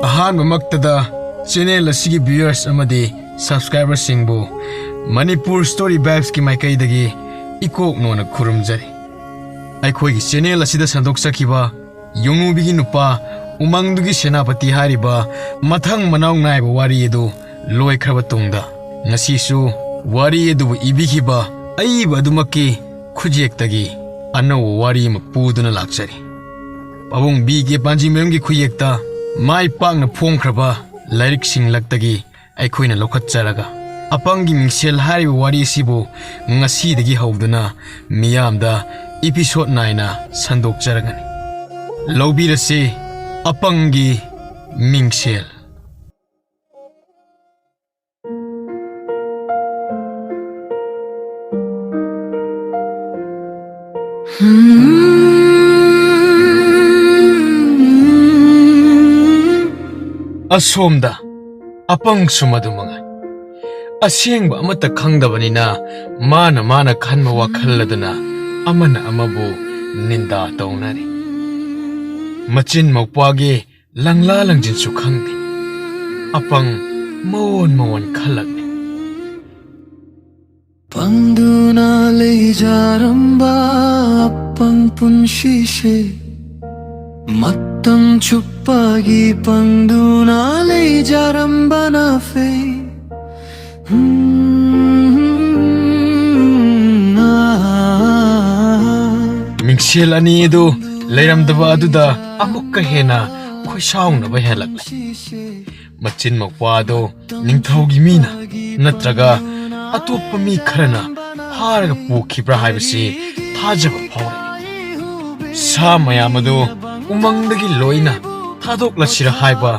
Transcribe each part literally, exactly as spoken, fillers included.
ꯑꯍꯥꯟꯕꯃꯛꯇꯗ channel ꯑꯁꯤꯒꯤ viewers ꯑꯃꯗꯤ subscriberꯁꯤꯡꯕꯨ Manipur Story Vibesꯀꯤ ꯃꯥꯏꯀꯩꯗꯒꯤ ꯏꯀꯣꯛ ꯅꯣꯟꯅ ꯈꯨꯔꯨꯝꯖꯔꯤ꯫ ꯑꯩꯈꯣꯏꯒꯤ channel ꯑꯁꯤꯗ ꯁꯟꯗꯣꯛꯆꯈꯤꯕ ꯌꯣꯡꯉꯨꯕꯤꯒꯤ ꯅꯨꯄꯥ ꯎꯃꯪꯗꯨꯒꯤ ꯁꯦꯅꯥꯄꯇꯤ ꯍꯥꯏꯔꯤꯕ ꯃꯊꯪ ꯃꯅꯥꯎ ꯅꯥꯏꯕ ꯋꯥꯔꯤ ꯑꯗꯨ ꯂꯣꯏꯈ꯭ꯔꯕ ꯇꯨꯡꯗ, ꯉꯁꯤꯁꯨ ꯋꯥꯔꯤ ꯑꯗꯨꯕꯨ ꯏꯕꯤꯈꯤꯕ ꯑꯏꯕ ꯑꯗꯨꯃꯛꯀꯤ ꯈꯨꯠꯌꯦꯛꯇꯒꯤ ꯑꯅꯧꯕ ꯋꯥꯔꯤ ꯑꯃ ꯄꯨꯗꯨꯅ ꯂꯥꯛꯆꯔꯤ꯫ ꯄꯥꯕꯨꯡ ꯕꯤ ꯀꯦ ꯄꯥꯟꯖꯤꯃꯌꯨꯝꯒꯤ ꯈꯨꯠꯌꯦꯛꯇ ꯃꯥꯏ ꯄꯥꯛꯅ ꯐꯣꯡꯈ꯭ꯔꯕ ꯂꯥꯏꯔꯤꯛꯁꯤꯡ ꯂꯛꯇꯒꯤ ꯑꯩꯈꯣꯏꯅ ꯂꯧꯈꯠꯆꯔꯒ, ꯑꯄꯪꯒꯤ ꯃꯤꯡꯁꯦꯜ ꯍꯥꯏꯔꯤꯕ ꯋꯥꯔꯤ ꯑꯁꯤꯕꯨ ꯉꯁꯤꯗꯒꯤ ꯍꯧꯗꯨꯅ ꯃꯤꯌꯥꯝꯗ episode ꯅꯥꯏꯅ ꯁꯟꯗꯣꯛꯆꯔꯒꯅꯤ꯫ ꯂꯧꯕꯤꯔꯁꯤ ꯑꯄꯪꯒꯤ ꯃꯤꯡꯁꯦꯜ꯫ ꯑꯁꯣꯝꯗ ꯑꯄꯪꯁꯨ ꯃꯗꯨ ꯃꯉꯥꯏ꯫ ꯑꯁꯦꯡꯕ ꯑꯃꯠꯇ ꯈꯪꯗꯕꯅꯤꯅ ꯃꯥꯅ ꯃꯥꯅ ꯈꯟꯕ ꯋꯥꯈꯜ ꯑꯗꯨꯅ ꯑꯃꯅ ꯑꯃꯕꯨ ꯅꯤꯟꯗꯥ ꯇꯧꯅꯔꯤ꯫ ꯃꯆꯤꯟ ꯃꯧꯄ꯭ꯋꯥꯒꯤ ꯂꯪꯂꯥ ꯂꯪꯖꯤꯟꯁꯨ ꯈꯪꯗꯦ꯫ ꯑꯄꯪ ꯃꯑꯣꯟ ꯃꯑꯣꯟ ꯈꯜꯂꯛꯂꯤ꯫ ꯄꯪꯗꯨꯅ ꯂꯩꯖꯔꯝꯕ ꯑꯄꯪ ꯄꯨꯟꯁꯤꯁꯦ, ꯃꯇꯝ ꯆꯨꯞꯄꯒꯤ ꯄꯪꯗꯨꯅ ꯂꯩꯖꯔꯝꯕꯅ ꯐꯩ꯫ ꯎꯝ, ꯑꯥ꯫ ꯃꯤꯡꯁꯦꯜ ꯑꯅꯤ ꯑꯗꯨ ꯂꯩꯔꯝꯗꯕ ꯑꯗꯨꯗ ꯑꯃꯨꯛꯀ ꯍꯦꯟꯅ ꯈꯣꯏꯁꯥꯎꯅꯕ ꯍꯦꯜꯂꯛꯂꯦ꯫ ꯃꯆꯤꯟ ꯃꯧꯄ꯭ꯋꯥ ꯑꯗꯨ ꯅꯤꯡꯊꯧꯒꯤ ꯃꯤꯅ ꯅꯠꯇ꯭ꯔꯒ ꯑꯇꯣꯞꯄ ꯃꯤ ꯈꯔꯅ ꯐꯥꯔꯒ ꯄꯨꯈꯤꯕ꯭ꯔꯥ ꯍꯥꯏꯕꯁꯤ ꯊꯥꯖꯕ ꯐꯥꯎꯔꯦ꯫ ꯁꯥ ꯃꯌꯥꯝ ꯑꯗꯨ ꯎꯃꯪꯗꯒꯤ ꯂꯣꯏꯅ ꯊꯥꯗꯣꯛꯂꯁꯤꯔ ꯍꯥꯏꯕ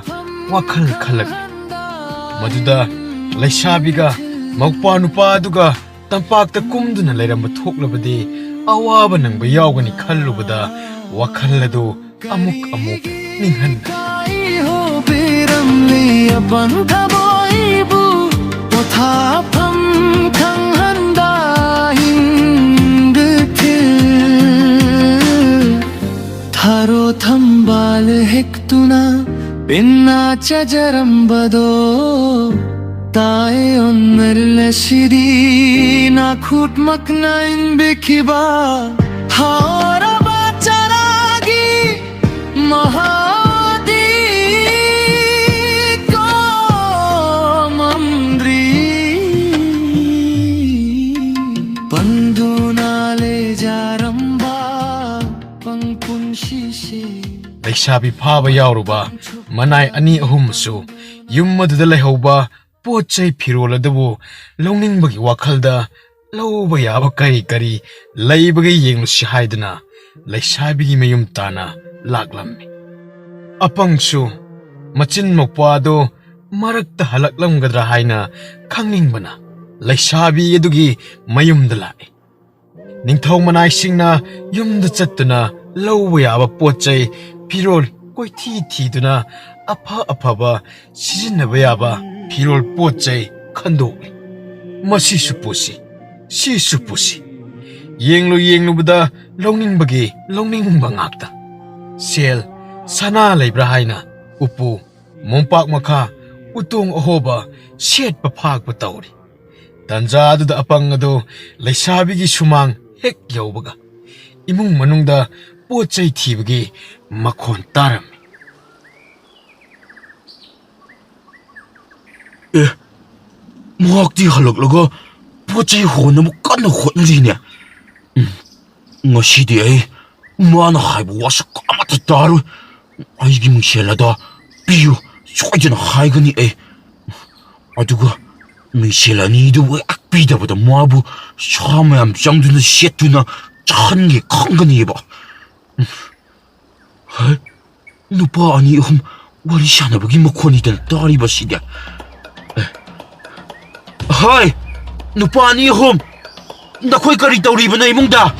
ꯋꯥꯈꯜ ꯈꯜꯂꯛꯂꯦ꯫ ꯃꯗꯨꯗ ꯂꯩꯁꯥꯕꯤꯒ ꯃꯧꯄ꯭ꯋꯥ ꯅꯨꯄꯥ ꯑꯗꯨꯒ ꯇꯝꯄꯥꯛꯇ ꯀꯨꯝꯗꯨꯅ ꯂꯩꯔꯝꯕ ꯊꯣꯛꯂꯕꯗꯤ ꯑꯋꯥꯕ ꯅꯪꯕ ꯌꯥꯎꯒꯅꯤ ꯈꯜꯂꯨꯕꯗ ꯋꯥꯈꯜ ꯑꯗꯨ ꯑꯃꯨꯛ ꯑꯃꯨꯛ ꯅꯤꯡꯍꯟꯅꯩ꯫ ꯍꯣꯕꯤꯔꯝꯂꯤ ꯑꯄꯪ ꯊꯃꯣꯏꯕꯨ ꯄꯣꯊꯥꯐꯝ ꯈꯪꯍꯟꯕ ꯍꯤꯡꯗ ꯊꯤꯜ ꯊꯔꯣ ꯊꯝꯕꯥꯜ ꯍꯦꯛꯇꯨꯅ ꯄꯦꯟꯅ ꯆꯥꯖꯔꯝꯕꯗꯣ ꯇꯥꯏ ꯑꯣꯟꯅꯔꯂꯁꯤꯗꯤ ꯅꯥꯈꯨꯠꯃꯛꯅ ꯏꯟꯕꯤꯈꯤꯕ ꯍꯧꯔꯕ ꯆꯔꯥꯒꯤ ꯃꯍꯥꯎꯗꯤ ꯀꯣꯃꯝꯗ꯭ꯔꯤ꯫ ꯄꯟꯗꯨꯅ ꯂꯩꯖꯔꯝꯕ ꯄꯪꯄꯨꯟꯁꯤꯁꯦ꯫ ꯂꯩꯁꯥꯕꯤ ꯐꯥꯕ ꯌꯥꯎꯔꯨꯕ ꯃꯅꯥꯏ ꯑꯅꯤ ꯑꯍꯨꯝꯁꯨ ꯌꯨꯝ ꯑꯗꯨꯗ ꯂꯩꯍꯧꯕ ꯄꯣꯠ ꯆꯩ ꯐꯤꯔꯣꯜ ꯑꯗꯨꯕꯨ ꯂꯧꯅꯤꯡꯕꯒꯤ ꯋꯥꯈꯜꯗ ꯂꯧꯕ ꯌꯥꯕ ꯀꯔꯤ ꯀꯔꯤ ꯂꯩꯕꯒꯦ ꯌꯦꯡꯂꯨꯁꯤ ꯍꯥꯏꯗꯨꯅ ꯂꯩꯁꯥꯕꯤꯒꯤ ꯃꯌꯨꯝ ꯇꯥꯅ ꯂꯥꯛꯂꯝꯃꯤ꯫ ꯑꯄꯪꯁꯨ ꯃꯆꯤꯟ ꯃꯧꯄ꯭ꯋꯥꯗꯨ ꯃꯔꯛꯇ ꯍꯜꯂꯛꯂꯝꯒꯗ꯭ꯔꯥ ꯍꯥꯏꯅ ꯈꯪꯅꯤꯡꯕꯅ ꯂꯩꯁꯥꯕꯤ ꯑꯗꯨꯒꯤ ꯃꯌꯨꯝꯗ ꯂꯥꯛꯏ꯫ ꯅꯤꯡꯊꯧ ꯃꯅꯥꯏꯁꯤꯡꯅ ꯌꯨꯝꯗ ꯆꯠꯇꯨꯅ ꯂꯧꯕ ꯌꯥꯕ ꯄꯣꯠ ꯆꯩ ꯐꯤꯔꯣꯜ ꯀꯣꯏꯊꯤ ꯊꯤꯗꯨꯅ ꯑꯐ ꯑꯐꯕ ꯁꯤꯖꯤꯟꯅꯕ ꯌꯥꯕ ꯐꯤꯔꯣꯜ ꯄꯣꯠ ꯆꯩ ꯈꯟꯗꯣꯛꯂꯤ꯫ ꯃꯁꯤꯁꯨ ꯄꯨꯁꯤ, ꯁꯤꯁꯨ ꯄꯨꯁꯤ꯫ ꯌꯦꯡꯂꯨ ꯌꯦꯡꯂꯨꯕꯗ ꯂꯧꯅꯤꯡꯕꯒꯤ ꯂꯧꯅꯤꯡꯕ ꯉꯥꯛꯇ꯫ ꯁꯦꯜ, ꯁꯅꯥ ꯂꯩꯕ꯭ꯔꯥ ꯍꯥꯏꯅ ꯎꯄꯨ, ꯃꯣꯝꯄꯥꯛ ꯃꯈꯥ, ꯎꯇꯣꯡ ꯑꯍꯣꯕ ꯁꯦꯠꯄ ꯐꯥꯛꯄ ꯇꯧꯔꯤ꯫ ꯇꯟꯖꯥ ꯑꯗꯨꯗ ꯑꯄꯪ ꯑꯗꯨ ꯂꯩꯁꯥꯕꯤꯒꯤ ꯁꯨꯃꯥꯡ ꯍꯦꯛ ꯌꯧꯕꯒ ꯏꯃꯨꯡ ꯃꯅꯨꯡꯗ ꯄꯣꯠ ꯆꯩ ꯊꯤꯕꯒꯤ ꯃꯈꯣꯟ ꯇꯥꯔꯝꯃꯤ꯫ ꯑꯦ, ꯃꯍꯥꯛꯇꯤ ꯍꯜꯂꯛꯂꯒ ꯄꯣꯠ ꯆꯩ ꯍꯣꯟꯅꯕ ꯀꯟꯅ ꯍꯣꯠꯅꯔꯤꯅꯦ꯫ ꯎꯝ, ꯉꯁꯤꯗꯤ ꯑꯩ ꯃꯥꯅ ꯍꯥꯏꯕ ꯋꯥꯁꯛ ꯑꯃꯠꯇ ꯇꯥꯔꯣꯏ꯫ ꯑꯩꯒꯤ ꯃꯤꯡꯁꯦꯜ ꯑꯗꯣ ꯄꯤꯌꯨ, ꯁꯣꯏꯗꯅ ꯍꯥꯏꯒꯅꯤ ꯑꯩ꯫ ꯑꯗꯨꯒ ꯃꯤꯡꯁꯦꯜ ꯑꯅꯤꯗꯨꯕꯨ ꯍꯦꯛ ꯄꯤꯗꯕꯗ ꯃꯥꯕꯨ ꯁꯥ ꯃꯌꯥꯝ ꯆꯪꯗꯨꯅ ꯁꯦꯠꯇꯨꯅ ꯆꯥꯍꯟꯒꯦ ꯈꯪꯒꯅꯤꯕ꯫ ꯎꯝ꯫ ꯍꯦ? ꯅꯨꯄꯥ ꯑꯅꯤ ꯑꯍꯨꯝ ꯋꯥꯔꯤ ꯁꯥꯟꯅꯕꯒꯤ ꯃꯈꯣꯟꯅꯤꯗꯅ ꯇꯥꯔꯤꯕꯁꯤꯗꯤ꯫ ꯍꯣꯏ, ꯅꯨꯄꯥ ꯑꯅꯤ ꯑꯍꯨꯝ, ꯅꯈꯣꯏ ꯀꯔꯤ ꯇꯧꯔꯤꯕꯅꯣ ꯏꯃꯨꯡꯗ?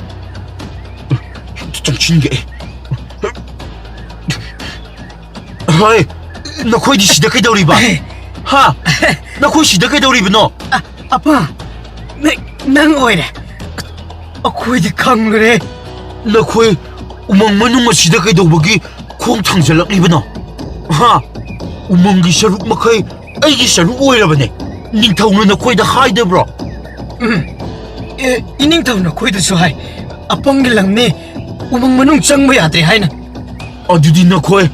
ꯆꯪꯁꯤꯟꯒꯦ꯫ ꯍꯣꯏ, ꯅꯈꯣꯏꯗꯤ ꯁꯤꯗ ꯀꯩꯗꯧꯔꯤꯕ? ꯍꯥ? ꯅꯈꯣꯏ ꯁꯤꯗ ꯀꯩꯗꯧꯔꯤꯕꯅꯣ? ꯑ, ꯑꯄꯥ, ꯅ-, ꯅꯪ ꯑꯣꯏꯔꯦ꯫ ꯑꯩꯈꯣꯏꯗꯤ ꯈꯪꯂꯨꯔꯦ꯫ ꯅꯈꯣꯏ ꯎꯃꯪ ꯃꯅꯨꯡ ꯑꯁꯤꯗ ꯀꯩꯗꯧꯕꯒꯤ ꯈꯣꯡ ꯊꯥꯡꯖꯜꯂꯛꯂꯤꯕꯅꯣ? ꯍꯥ? ꯎꯃꯪꯒꯤ ꯁꯔꯨꯛ ꯃꯈꯩ ꯑꯩꯒꯤ ꯁꯔꯨꯛ ꯑꯣꯏꯔꯕꯅꯦ꯫ ꯅꯤꯡꯊꯧꯅ ꯅꯈꯣꯏꯗ ꯍꯥꯏꯗꯕ꯭ꯔꯣ? ꯎꯝ꯫ ꯑꯦ, ꯏꯅꯤꯡꯊꯧ ꯅꯈꯣꯏꯗꯁꯨ ꯍꯥꯏ, ꯑꯄꯪꯒꯤ ꯂꯝꯅꯤ, ꯎꯃꯪ ꯃꯅꯨꯡ ꯆꯪꯕ ꯌꯥꯗ꯭ꯔꯦ ꯍꯥꯏꯅ꯫ ꯑꯗꯨꯗꯤ ꯅꯈꯣꯏ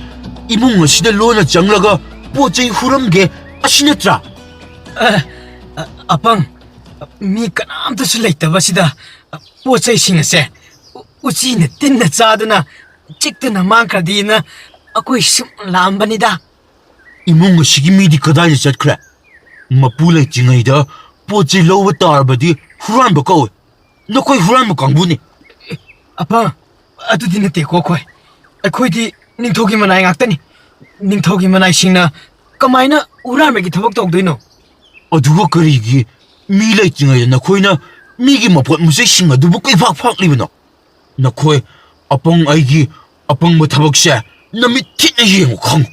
ꯏꯃꯨꯡ ꯑꯁꯤꯗ ꯂꯣꯟꯅ ꯆꯪꯂꯒ ꯄꯣꯠ ꯆꯩ ꯍꯨꯔꯝꯒꯦ, ꯑꯁꯤ ꯅꯠꯇ꯭ꯔꯥ? ꯑ, ꯑ, ꯑꯄꯪ, ꯃꯤ ꯀꯅꯥꯝꯇꯁꯨ ꯂꯩꯇꯕꯁꯤꯗ ꯄꯣꯠ ꯆꯩꯁꯤꯡ ꯑꯁꯦ ꯎ-, ꯎꯆꯤꯅ ꯇꯤꯟꯅ ꯆꯥꯗꯨꯅ ꯆꯤꯛꯇꯨꯅ ꯃꯥꯡꯈ꯭ꯔꯗꯤꯅ ꯑꯩꯈꯣꯏ ꯁꯨꯝ ꯂꯥꯛꯑꯝꯕꯅꯤꯗ꯫ ꯏꯃꯨꯡ ꯑꯁꯤꯒꯤ ꯃꯤꯗꯤ ꯀꯗꯥꯏꯗ ꯆꯠꯈ꯭ꯔꯦ? ꯃꯄꯨ ꯂꯩꯇ꯭ꯔꯤꯉꯩꯗ ꯄꯣꯠ ꯆꯩ ꯂꯧꯕ ꯇꯥꯔꯕꯗꯤ ꯍꯨꯔꯥꯟꯕ ꯀꯧꯏ꯫ ꯅꯈꯣꯏ ꯍꯨꯔꯥꯟꯕ ꯀꯥꯡꯕꯨꯅꯤ꯫ ꯑꯄꯥ, ꯑꯗꯨꯗꯤ ꯅꯠꯇꯦꯀꯣ ꯑꯩꯈꯣꯏ꯫ ꯑꯩꯈꯣꯏꯗꯤ ꯅꯤꯡꯊꯧꯒꯤ ꯃꯅꯥꯏ ꯉꯥꯛꯇꯅꯤ꯫ ꯅꯤꯡꯊꯧꯒꯤ ꯃꯅꯥꯏꯁꯤꯡꯅ ꯀꯃꯥꯏꯅ ꯍꯨꯔꯥꯟꯕꯒꯤ ꯊꯕꯛ ꯇꯧꯗꯣꯏꯅꯣ? ꯑꯗꯨꯒ ꯀꯔꯤꯒꯤ ꯃꯤ ꯂꯩꯇ꯭ꯔꯤꯉꯩꯗ ꯅꯈꯣꯏꯅ ꯃꯤꯒꯤ ꯃꯄꯣꯠ ꯃꯆꯩꯁꯤꯡ ꯑꯗꯨꯕꯨ ꯀꯩꯐꯥꯛ ꯐꯥꯛꯂꯤꯕꯅꯣ? ꯅꯈꯣꯏ ꯑꯄꯪ ꯑꯩꯒꯤ ꯑꯄꯪꯕ ꯊꯕꯛꯁꯦ ꯅꯃꯤꯠ ꯊꯤꯠꯅ ꯌꯦꯡꯉꯨ ꯈꯪꯉꯨ꯫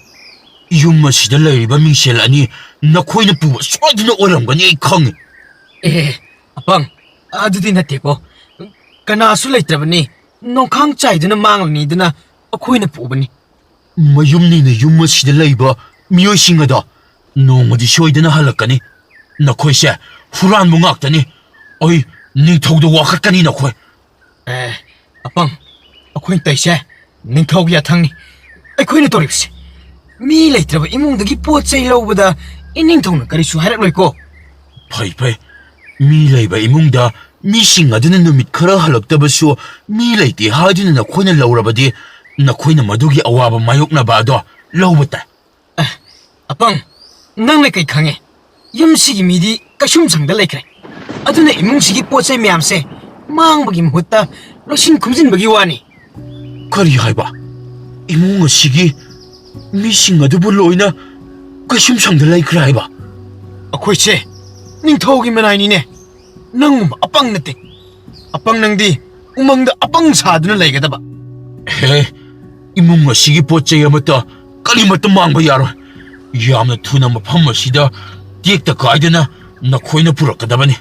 ꯌꯨꯝ ꯑꯁꯤꯗ ꯂꯩꯔꯤꯕ ꯃꯤꯡꯁꯦꯜ ꯑꯅꯤ ꯅꯈꯣꯏꯅ ꯄꯨꯕ ꯁꯣꯏꯗꯅ ꯑꯣꯏꯔꯝꯒꯅꯤ, ꯑꯩ ꯈꯪꯉꯤ꯫ ꯑꯦ, ꯑꯄꯪ, ꯑꯗꯨꯗꯤ ꯅꯠꯇꯦꯀꯣ꯫ ꯀꯅꯥꯁꯨ ꯂꯩꯇ꯭ꯔꯕꯅꯤ, ꯅꯣꯡꯈꯥꯡ ꯆꯥꯏꯗꯨꯅ ꯃꯥꯡꯂꯅꯤꯗꯅ ꯑꯩꯈꯣꯏꯅ ꯄꯨꯕꯅꯤ꯫ ꯃꯌꯨꯝꯅꯤꯅ ꯌꯨꯝ ꯑꯁꯤꯗ ꯂꯩꯕ ꯃꯤꯑꯣꯏꯁꯤꯡ ꯑꯗꯣ ꯅꯣꯡꯃꯗꯤ ꯁꯣꯏꯗꯅ ꯍꯜꯂꯛꯀꯅꯤ꯫ ꯅꯈꯣꯏꯁꯦ ꯍꯨꯔꯥꯟꯕ ꯉꯥꯛꯇꯅꯤ꯫ ꯑꯩ ꯅꯤꯡꯊꯧꯗ ꯋꯥꯀꯠꯀꯅꯤ ꯅꯈꯣꯏ꯫ ꯑꯦ, ꯑꯄꯪ, ꯑꯩꯈꯣꯏꯅ ꯇꯧꯔꯤꯁꯦ ꯅꯤꯡꯊꯧꯒꯤ ꯌꯥꯊꯪꯅꯤ꯫ ꯑꯩꯈꯣꯏꯅ ꯇꯧꯔꯤꯕꯁꯦ ꯃꯤ ꯂꯩꯇ꯭ꯔꯕ ꯏꯃꯨꯡꯗꯒꯤ ꯄꯣꯠ ꯆꯩ ꯂꯧꯕꯗ ꯏꯅꯤꯡꯊꯧꯅ ꯀꯔꯤꯁꯨ ꯍꯥꯏꯔꯛꯂꯣꯏꯀꯣ꯫ ꯐꯩ, ꯐꯩ꯫ ꯃꯤ ꯂꯩꯕ ꯏꯃꯨꯡꯗ ꯃꯤꯁꯤꯡ ꯑꯗꯨꯅ ꯅꯨꯃꯤꯠ ꯈꯔ ꯍꯜꯂꯛꯇꯕꯁꯨ ꯃꯤ ꯂꯩꯇꯦ ꯍꯥꯏꯗꯨꯅ ꯅꯈꯣꯏꯅ ꯂꯧꯔꯕꯗꯤ ꯅꯈꯣꯏꯅ ꯃꯗꯨꯒꯤ ꯑꯋꯥꯕ ꯃꯥꯌꯣꯛꯅꯕ ꯑꯗꯣ ꯂꯧꯕ ꯇꯥꯏ꯫ ꯑꯦ, ꯑꯄꯪ, ꯅꯪꯅ ꯀꯩ ꯈꯪꯉꯦ? ꯌꯨꯝꯁꯤꯒꯤ ꯃꯤꯗꯤ ꯀꯩꯁꯨꯝꯁꯪꯗ ꯂꯩꯈ꯭ꯔꯦ꯫ ꯑꯗꯨꯅ ꯏꯃꯨꯡꯁꯤꯒꯤ ꯄꯣꯠ ꯆꯩ ꯃꯌꯥꯝꯁꯦ ꯃꯥꯡꯕꯒꯤ ꯃꯍꯨꯠꯇ ꯂꯣꯏꯁꯤꯟ ꯈꯣꯝꯖꯤꯟꯕꯒꯤ ꯋꯥꯅꯤ꯫ ꯀꯔꯤ ꯍꯥꯏꯕ? ꯏꯃꯨꯡ ꯑꯁꯤꯒꯤ ꯃꯤꯁꯤꯡ ꯑꯗꯨꯕꯨ ꯂꯣꯏꯅ ꯀꯩꯁꯨꯝꯁꯪꯗ ꯂꯩꯈ꯭ꯔꯦ ꯍꯥꯏꯕ? ꯑꯩꯈꯣꯏꯁꯦ ꯅꯤꯡꯊꯧꯒꯤ ꯃꯅꯥꯏꯅꯤꯅꯦ꯫ ꯅꯪꯒꯨꯝꯕ ꯑꯄꯪ ꯅꯠꯇꯦ꯫ ꯑꯄꯪ ꯅꯪꯗꯤ ꯎꯃꯪꯗ ꯑꯄꯪ ꯁꯥꯗꯨꯅ ꯂꯩꯒꯗꯕ꯫ ꯍꯦ, ꯏꯃꯨꯡ ꯑꯁꯤꯒꯤ ꯄꯣꯠ ꯆꯩ ꯑꯃꯠꯇ ꯀꯔꯤꯃꯠꯇ ꯃꯥꯡꯕ ꯌꯥꯔꯣꯏ꯫ ꯌꯥꯝꯅ ꯊꯨꯅ ꯃꯐꯝ ꯑꯁꯤꯗ ꯇꯦꯛꯇ ꯀꯥꯏꯗꯅ ꯅꯈꯣꯏꯅ ꯄꯨꯔꯛꯀꯗꯕꯅꯤ꯫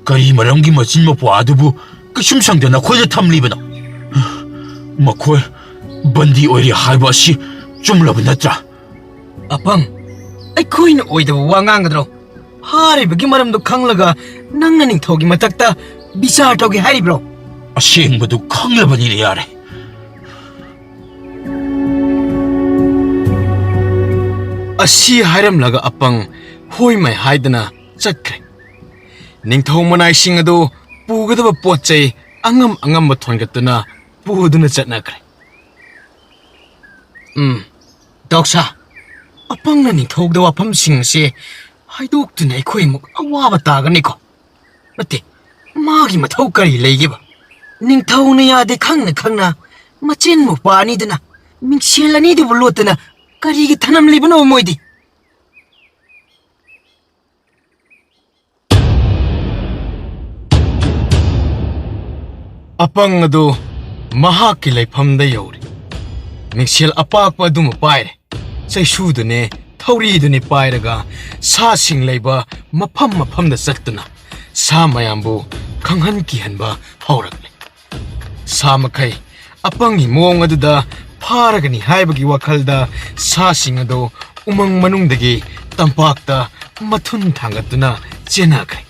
ꯀꯔꯤ ꯃꯔꯝꯒꯤ ꯃꯆꯤꯟ ꯃꯧꯄ꯭ꯋꯥ ꯑꯗꯨꯕꯨ ꯀꯩꯁꯨꯝꯁꯪꯗ ꯅꯈꯣꯏꯅ ꯊꯝꯂꯤꯕꯅꯣ? ꯃꯈꯣꯏ ꯕꯟꯗꯤ ꯑꯣꯏꯔꯤ ꯍꯥꯏꯕ ꯑꯁꯤ ꯆꯨꯝꯂꯕ ꯅꯠꯇ꯭ꯔꯥ? ꯑꯄꯪ, ꯑꯩꯈꯣꯏꯅ ꯑꯣꯏꯗꯕ ꯋꯥ ꯉꯥꯡꯒꯗ꯭ꯔꯣ? ꯍꯥꯏꯔꯤꯕꯒꯤ ꯃꯔꯝꯗꯣ ꯈꯪꯂꯒ ꯅꯪꯅ ꯅꯤꯡꯊꯧꯒꯤ ꯃꯊꯛꯇ ꯕꯤꯆꯥꯔ ꯇꯧꯒꯦ ꯍꯥꯏꯔꯤꯕ꯭ꯔꯣ? ꯑꯁꯦꯡꯕꯗꯨ ꯈꯪꯂꯕꯅꯤꯅ ꯌꯥꯔꯦ꯫ ꯑꯁꯤ ꯍꯥꯏꯔꯝꯂꯒ ꯑꯄꯪ ꯍꯣꯏ ꯃꯥꯏ ꯍꯥꯏꯗꯅ ꯆꯠꯈ꯭ꯔꯦ꯫ ꯅꯤꯡꯊꯧ ꯃꯅꯥꯏꯁꯤꯡ ꯑꯗꯨ ꯄꯨꯒꯗꯕ ꯄꯣꯠ ꯆꯩ ꯑꯉꯝ ꯑꯉꯝꯕ ꯊꯣꯟꯒꯠꯇꯨꯅ ꯄꯨꯗꯨꯅ ꯆꯠꯅꯈ꯭ꯔꯦ꯫ ꯎꯝ, ꯗꯥꯎꯁꯥ, ꯑꯄꯪꯅ ꯅꯤꯡꯊꯧꯗ ꯋꯥꯐꯝꯁꯤꯡ ꯑꯁꯤ ꯍꯥꯏꯗꯣꯛꯇꯨꯅ ꯑꯩꯈꯣꯏ ꯑꯃꯨꯛ ꯑꯋꯥꯕ ꯇꯥꯒꯅꯤꯀꯣ꯫ ꯅꯠꯇꯦ, ꯃꯥꯒꯤ ꯃꯊꯧ ꯀꯔꯤ ꯂꯩꯒꯦꯕ? ꯅꯤꯡꯊꯧꯅ ꯌꯥꯗꯦ ꯈꯪꯅ ꯈꯪꯅ ꯃꯆꯤꯟ ꯃꯧꯄꯥ ꯑꯅꯤꯗꯨꯅ ꯃꯤꯡꯁꯦꯜ ꯑꯅꯤꯗꯨꯕꯨ ꯂꯣꯠꯇꯅ ꯀꯔꯤꯒꯤ ꯊꯅꯝꯂꯤꯕꯅꯣ ꯃꯣꯏꯗꯤ? ꯑꯄꯪ ꯑꯗꯨ ꯃꯍꯥꯛꯀꯤ ꯂꯩꯐꯝꯗ ꯌꯧꯔꯦ꯫ ꯃꯤꯡꯁꯦꯜ ꯑꯄꯥꯛꯄ ꯑꯗꯨꯃ ꯄꯥꯏꯔꯦ꯫ ꯆꯩꯁꯨꯗꯨꯅꯦ, ꯊꯧꯔꯤꯗꯨꯅꯦ ꯄꯥꯏꯔꯒ ꯁꯥꯁꯤꯡ ꯂꯩꯕ ꯃꯐꯝ ꯃꯐꯝꯗ ꯆꯠꯇꯨꯅ ꯁꯥ ꯃꯌꯥꯝꯕꯨ ꯈꯪꯍꯟ ꯀꯤꯍꯟꯕ ꯍꯧꯔꯛꯂꯦ꯫ ꯁꯥ ꯃꯈꯩ ꯑꯄꯪꯒꯤ ꯃꯑꯣꯡ ꯑꯗꯨꯗ ꯐꯥꯔꯒꯅꯤ ꯍꯥꯏꯕꯒꯤ ꯋꯥꯈꯜꯗ ꯁꯥꯁꯤꯡ ꯑꯗꯨ ꯎꯃꯪ ꯃꯅꯨꯡꯗꯒꯤ ꯇꯝꯄꯥꯛꯇ ꯃꯊꯨꯟ ꯊꯥꯡꯒꯠꯇꯨꯅ ꯆꯦꯟꯅꯈ꯭ꯔꯦ꯫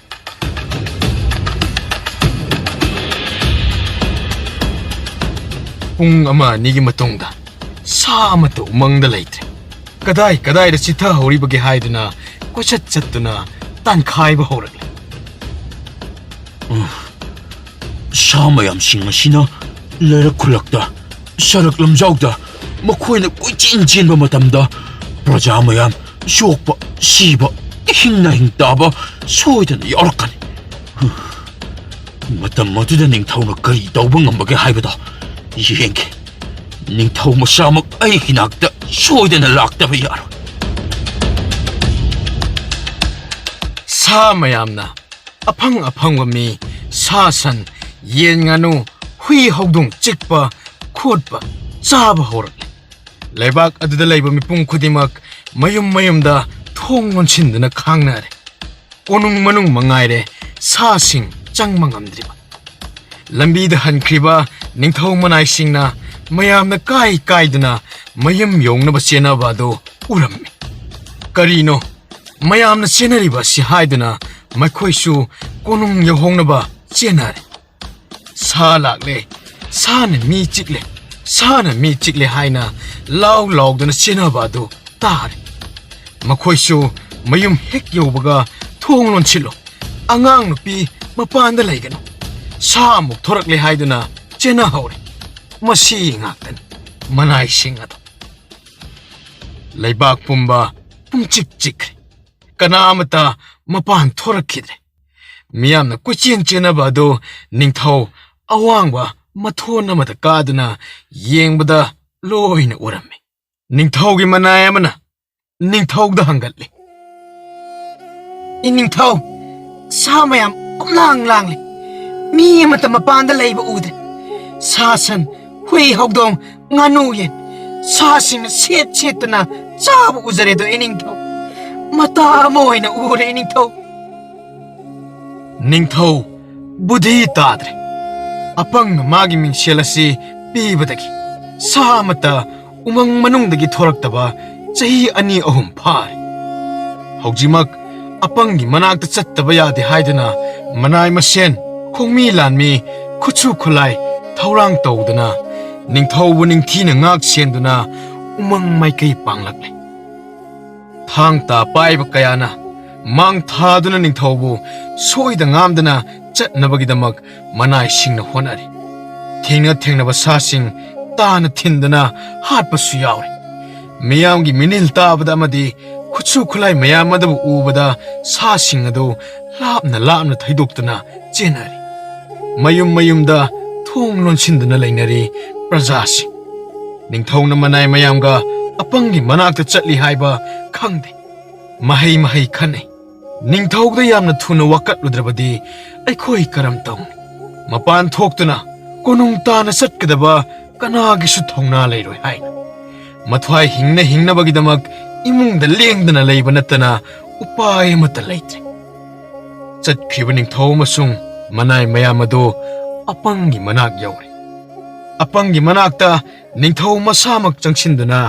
ꯄꯨꯡ ꯑꯃ ꯑꯅꯤꯒꯤ ꯃꯇꯨꯡꯗ ꯁꯥ ꯑꯃꯠꯇ ꯎꯃꯪꯗ ꯂꯩꯇ꯭ꯔꯦ꯫ ꯀꯗꯥꯏ ꯀꯗꯥꯏꯗ ꯆꯤꯊꯍꯧꯔꯤꯕꯒꯦ ꯍꯥꯏꯗꯨꯅ ꯀꯣꯏꯆꯠ ꯆꯠꯇꯨꯅ ꯇꯥꯟꯈꯥꯏꯕ ꯍꯧꯔꯛꯂꯦ꯫ ꯁꯥ ꯃꯌꯥꯝꯁꯤꯡ ꯑꯁꯤꯅ ꯂꯩꯔꯛ ꯈꯨꯜꯂꯛꯇ, ꯁꯔꯛ ꯂꯝꯖꯥꯎꯗ ꯃꯈꯣꯏꯅ ꯀꯣꯏꯆꯦꯟ ꯆꯦꯟꯕ ꯃꯇꯝꯗ ꯄ꯭ꯔꯖꯥ ꯃꯌꯥꯝ ꯁꯣꯛꯄ, ꯁꯤꯕ, ꯍꯤꯡꯅ ꯍꯤꯡ ꯇꯥꯕ ꯁꯣꯏꯗꯅ ꯌꯥꯎꯔꯛꯀꯅꯤ꯫ ꯃꯇꯝ ꯑꯗꯨꯗ ꯅꯤꯡꯊꯧꯅ ꯀꯔꯤ ꯇꯧꯕ ꯉꯝꯕꯒꯦ ꯍꯥꯏꯕꯗꯣ ꯌꯦꯡꯒꯦ꯫ ꯅꯤꯡꯊꯧ ꯃꯁꯥꯃꯛ ꯑꯩꯒꯤ ꯅꯥꯛꯇ ꯁꯣꯏꯗꯅ ꯂꯥꯛꯇꯕ ꯌꯥꯔꯣꯏ꯫ ꯁꯥ ꯃꯌꯥꯝꯅ ꯑꯐꯪ ꯑꯐꯪꯕ ꯃꯤ, ꯁꯥ ꯁꯟ, ꯌꯦꯟ ꯉꯥꯅꯨ, ꯍꯨꯏ ꯍꯧꯗꯣꯡ ꯆꯤꯛꯄ ꯈꯣꯠꯄ ꯆꯥꯕ ꯍꯧꯔꯛꯂꯦ꯫ ꯂꯩꯕꯥꯛ ꯑꯗꯨꯗ ꯂꯩꯕ ꯃꯤꯄꯨꯝ ꯈꯨꯗꯤꯡꯃꯛ ꯃꯌꯨꯝ ꯃꯌꯨꯝꯗ ꯊꯣꯡ ꯂꯣꯟꯁꯤꯟꯗꯨꯅ ꯈꯥꯡꯅꯔꯦ꯫ ꯀꯣꯅꯨꯡ ꯃꯅꯨꯡ ꯃꯉꯥꯏꯔꯦ ꯁꯥꯁꯤꯡ ꯆꯪꯕ ꯉꯝꯗ꯭ꯔꯤꯕ꯫ ꯂꯝꯕꯤꯗ ꯍꯟꯈ꯭ꯔꯤꯕ ꯅꯤꯡꯊꯧ ꯃꯅꯥꯏꯁꯤꯡꯅ ꯃꯌꯥꯝꯅ ꯀꯥꯏ ꯀꯥꯏꯗꯅ ꯃꯌꯨꯝ ꯌꯧꯅꯕ ꯆꯦꯟꯅꯕ ꯑꯗꯨ ꯎꯔꯝꯃꯤ꯫ ꯀꯔꯤꯅꯣ ꯃꯌꯥꯝꯅ ꯆꯦꯟꯅꯔꯤꯕ ꯑꯁꯤ ꯍꯥꯏꯗꯨꯅ ꯃꯈꯣꯏꯁꯨ ꯀꯣꯅꯨꯡ ꯌꯧꯍꯧꯅꯕ ꯆꯦꯟꯅꯔꯦ꯫ "ꯁꯥ ꯂꯥꯛꯂꯦ, ꯁꯥꯅ ꯃꯤ ꯆꯤꯛꯂꯦ, ꯁꯥꯅ ꯃꯤ ꯆꯤꯛꯂꯦ" ꯍꯥꯏꯅ ꯂꯥꯎ ꯂꯥꯎꯗꯨꯅ ꯆꯦꯟꯅꯕ ꯑꯗꯨ ꯇꯥꯔꯦ꯫ ꯃꯈꯣꯏꯁꯨ ꯃꯌꯨꯝ ꯍꯦꯛ ꯌꯧꯕꯒ "ꯊꯣꯡ ꯂꯣꯟꯁꯤꯜꯂꯨ, ꯑꯉꯥꯡ ꯅꯨꯄꯤ ꯃꯄꯥꯟꯗ ꯂꯩꯒꯅꯨ, ꯁꯥ ꯑꯃꯨꯛ ꯊꯣꯔꯛꯂꯦ" ꯍꯥꯏꯗꯨꯅ ꯆꯦꯟꯅꯍꯧꯔꯦ꯫ ꯃꯁꯤ ꯉꯥꯛꯇꯅꯤ ꯃꯅꯥꯏꯁꯤꯡ ꯑꯗꯣ꯫ ꯂꯩꯕꯥꯛ ꯄꯨꯝꯕ ꯄꯨꯝꯆꯤꯛ ꯆꯤꯛꯈ꯭ꯔꯦ꯫ ꯀꯅꯥ ꯑꯃꯠꯇ ꯃꯄꯥꯟ ꯊꯣꯔꯛꯈꯤꯗ꯭ꯔꯦ꯫ ꯃꯤꯌꯥꯝꯅ ꯀꯣꯏꯆꯦꯟ ꯆꯦꯟꯅꯕ ꯑꯗꯨ ꯅꯤꯡꯊꯧ ꯑꯋꯥꯡꯕ ꯃꯊꯣꯟ ꯑꯃꯗ ꯀꯥꯗꯨꯅ ꯌꯦꯡꯕꯗ ꯂꯣꯏꯅ ꯎꯔꯝꯃꯤ꯫ ꯅꯤꯡꯊꯧꯒꯤ ꯃꯅꯥꯏ ꯑꯃꯅ ꯅꯤꯡꯊꯧꯗ ꯍꯪꯒꯠꯂꯤ, "ꯏꯅꯤꯡꯊꯧ, ꯁꯥ ꯃꯌꯥꯝ ꯄꯨꯝꯂꯥꯡ ꯂꯥꯡꯂꯦ꯫ ꯃꯤ ꯑꯃꯠꯇ ꯃꯄꯥꯟꯗ ꯂꯩꯕ ꯎꯗꯦ꯫ ꯁꯥ ꯁꯟ, ꯍꯨꯏ ꯍꯧꯗꯣꯡ, ꯉꯥꯅꯨ ꯌꯦꯟ, ꯁꯥꯁꯤꯡꯅ ꯁꯦꯠ ꯁꯦꯠꯇꯨꯅ ꯆꯥꯕ ꯎꯖꯔꯦꯗꯣ ꯏꯅꯤꯡꯊꯧ꯫ ꯃꯇꯥ ꯑꯃ ꯑꯣꯏꯅ ꯎꯔꯦ ꯏꯅꯤꯡꯊꯧ"꯫ ꯅꯤꯡꯊꯧ ꯕꯨꯙꯤ ꯇꯥꯗ꯭ꯔꯦ꯫ ꯑꯄꯪꯅ ꯃꯥꯒꯤ ꯃꯤꯡꯁꯦꯜ ꯑꯁꯤ ꯄꯤꯕꯗꯒꯤ ꯁꯥ ꯑꯃꯠꯇ ꯎꯃꯪ ꯃꯅꯨꯡꯗꯒꯤ ꯊꯣꯔꯛꯇꯕ ꯆꯍꯤ ꯑꯅꯤ ꯑꯍꯨꯝ ꯐꯥꯔꯦ꯫ ꯍꯧꯖꯤꯛꯃꯛ ꯑꯄꯪꯒꯤ ꯃꯅꯥꯛꯇ ꯆꯠꯇꯕ ꯌꯥꯗꯦ ꯍꯥꯏꯗꯨꯅ ꯃꯅꯥꯏ ꯃꯁꯦꯟ, ꯈꯣꯡꯃꯤ ꯂꯥꯟꯃꯤ, ꯈꯨꯠꯁꯨ ꯈꯨꯠꯂꯥꯏ ꯊꯧꯔꯥꯡ ꯇꯧꯗꯨꯅ ꯅꯤꯡꯊꯧꯕꯨ ꯅꯤꯡꯊꯤꯅ ꯉꯥꯛ ꯁꯦꯟꯗꯨꯅ ꯎꯃꯪ ꯃꯥꯏꯀꯩ ꯄꯥꯡꯂꯛꯂꯦ꯫ ꯊꯥꯡ ꯇꯥ ꯄꯥꯏꯕ ꯀꯌꯥꯅ ꯃꯥꯡ ꯊꯥꯗꯨꯅ ꯅꯤꯡꯊꯧꯕꯨ ꯁꯣꯏꯗ ꯉꯥꯝꯗꯅ ꯆꯠꯅꯕꯒꯤꯗꯃꯛ ꯃꯅꯥꯏꯁꯤꯡꯅ ꯍꯣꯠꯅꯔꯤ꯫ ꯊꯦꯡꯅ ꯊꯦꯡꯅꯕ ꯁꯥꯁꯤꯡ ꯇꯥꯅ ꯊꯤꯟꯗꯨꯅ ꯍꯥꯠꯄꯁꯨ ꯌꯥꯎꯔꯤ꯫ ꯃꯤꯌꯥꯝꯒꯤ ꯃꯤꯅꯤꯜ ꯇꯥꯕꯗ ꯑꯃꯗꯤ ꯈꯨꯠꯁꯨ ꯈꯨꯠꯂꯥꯏ ꯃꯌꯥꯝ ꯑꯗꯨꯕꯨ ꯎꯕꯗ ꯁꯥꯁꯤꯡ ꯑꯗꯨ ꯂꯥꯞꯅ ꯂꯥꯞꯅ ꯊꯩꯗꯣꯛꯇꯨꯅ ꯆꯦꯟꯅꯔꯤ꯫ ꯃꯌꯨꯝ ꯃꯌꯨꯝꯗ ꯊꯣꯡ ꯂꯣꯟꯁꯤꯟꯗꯨꯅ ꯂꯩꯅꯔꯤ ꯄ꯭ꯔꯖꯥꯁꯤꯡ꯫ ꯅꯤꯡꯊꯧꯅ ꯃꯅꯥꯏ ꯃꯌꯥꯝꯒ ꯑꯄꯪꯒꯤ ꯃꯅꯥꯛꯇ ꯆꯠꯂꯤ ꯍꯥꯏꯕ ꯈꯪꯗꯦ꯫ ꯃꯍꯩ ꯃꯍꯩ ꯈꯟꯅꯩ꯫ ꯅꯤꯡꯊꯧꯗ ꯌꯥꯝꯅ ꯊꯨꯅ ꯋꯥꯀꯠꯂꯨꯗ꯭ꯔꯕꯗꯤ ꯑꯩꯈꯣꯏ ꯀꯔꯝ ꯇꯧꯅꯤ? ꯃꯄꯥꯟ ꯊꯣꯛꯇꯨꯅ ꯀꯣꯅꯨꯡ ꯇꯥꯅ ꯆꯠꯀꯗꯕ ꯀꯅꯥꯒꯤꯁꯨ ꯊꯧꯅꯥ ꯂꯩꯔꯣꯏ ꯍꯥꯏꯅ꯫ ꯃꯊ꯭ꯋꯥꯏ ꯍꯤꯡꯅ ꯍꯤꯡꯅꯕꯒꯤꯗꯃꯛ ꯏꯃꯨꯡꯗ ꯂꯦꯡꯗꯅ ꯂꯩꯕ ꯅꯠꯇꯅ ꯎꯄꯥꯏ ꯑꯃꯠꯇ ꯂꯩꯇ꯭ꯔꯦ꯫ ꯆꯠꯈ꯭ꯔꯤꯕ ꯅꯤꯡꯊꯧ ꯑꯃꯁꯨꯡ ꯃꯅꯥꯏ ꯃꯌꯥꯝ ꯑꯗꯨ ꯑꯄꯪꯒꯤ ꯃꯅꯥꯛ ꯌꯧꯔꯦ꯫ ꯑꯄꯪꯒꯤ ꯃꯅꯥꯛꯇ ꯅꯤꯡꯊꯧ ꯃꯁꯥꯃꯛ ꯆꯪꯁꯤꯟꯗꯨꯅ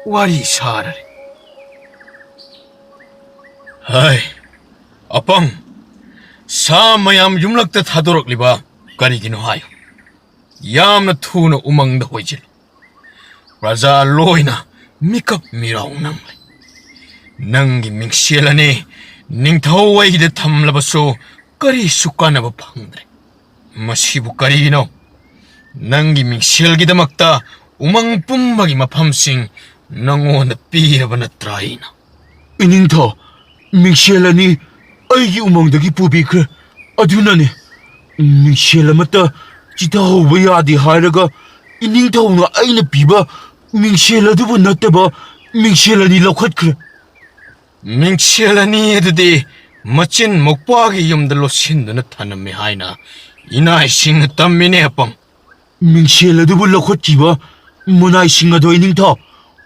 ꯋꯥꯔꯤ ꯁꯥꯔꯔꯦ꯫ "ꯍꯥꯏ, ꯑꯄꯪ, ꯁꯥ ꯃꯌꯥꯝ ꯌꯨꯝꯂꯛꯇ ꯊꯥꯗꯣꯔꯛꯂꯤꯕ ꯀꯔꯤꯒꯤꯅꯣ ꯍꯥꯏꯌꯨ꯫ ꯌꯥꯝꯅ ꯊꯨꯅ ꯎꯃꯪꯗ ꯍꯣꯏꯖꯤꯜꯂꯨ꯫ ꯄ꯭ꯔꯖꯥ ꯂꯣꯏꯅ ꯃꯤꯀꯞ ꯃꯤꯔꯥꯎ ꯅꯪꯂꯦ꯫ ꯅꯪꯒꯤ ꯃꯤꯡꯁꯦꯜ ꯑꯅꯤ ꯅꯤꯡꯊꯧ ꯑꯩꯒꯤꯗ ꯊꯝꯂꯕꯁꯨ ꯀꯔꯤꯁꯨ ꯀꯥꯟꯅꯕ ꯐꯪꯗ꯭ꯔꯦ꯫ ꯃꯁꯤꯕꯨ ꯀꯔꯤꯒꯤꯅꯣ? ꯅꯪꯒꯤ ꯃꯤꯡꯁꯦꯜꯒꯤꯗꯃꯛꯇ ꯎꯃꯪ ꯄꯨꯝꯕꯒꯤ ꯃꯐꯝꯁꯤꯡ ꯅꯉꯣꯟꯗ ꯄꯤꯔꯕ ꯅꯠꯇ꯭ꯔꯥ ꯑꯩꯅ?" "ꯏꯅꯤꯡꯊꯧ, ꯃꯤꯡꯁꯦꯜ ꯑꯅꯤ ꯑꯩꯒꯤ ꯎꯃꯪꯗꯒꯤ ꯄꯨꯕꯤꯈ꯭ꯔꯦ꯫ ꯑꯗꯨꯅꯅꯦ, ꯃꯤꯡꯁꯦꯜ ꯑꯃꯠꯇ ꯆꯤꯊꯍꯧꯕ ꯌꯥꯗꯦ ꯍꯥꯏꯔꯒ ꯏꯅꯤꯡꯊꯧꯅ ꯑꯩꯅ ꯄꯤꯕ ꯃꯤꯡꯁꯦꯜ ꯑꯗꯨꯕꯨ ꯅꯠꯇꯕ ꯃꯤꯡꯁꯦꯜ ꯑꯅꯤ ꯂꯧꯈꯠꯈ꯭ꯔꯦ꯫" "ꯃꯤꯡꯁꯦꯜ ꯑꯅꯤ ꯑꯗꯨꯗꯤ ꯃꯆꯤꯟ ꯃꯧꯄ꯭ꯋꯥꯒꯤ ꯌꯨꯝꯗ ꯂꯣꯠꯁꯤꯟꯗꯨꯅ ꯊꯅꯝꯃꯤ ꯍꯥꯏꯅ ꯏꯅꯥꯏꯁꯤꯡꯅ ꯇꯝꯃꯤꯅꯦ, ꯑꯄꯪ꯫" "ꯃꯤꯡꯁꯦꯜ ꯑꯗꯨꯕꯨ ꯂꯧꯈꯠꯈꯤꯕ ꯃꯅꯥꯏꯁꯤꯡ ꯑꯗꯣ ꯏꯅꯤꯡꯊꯧ,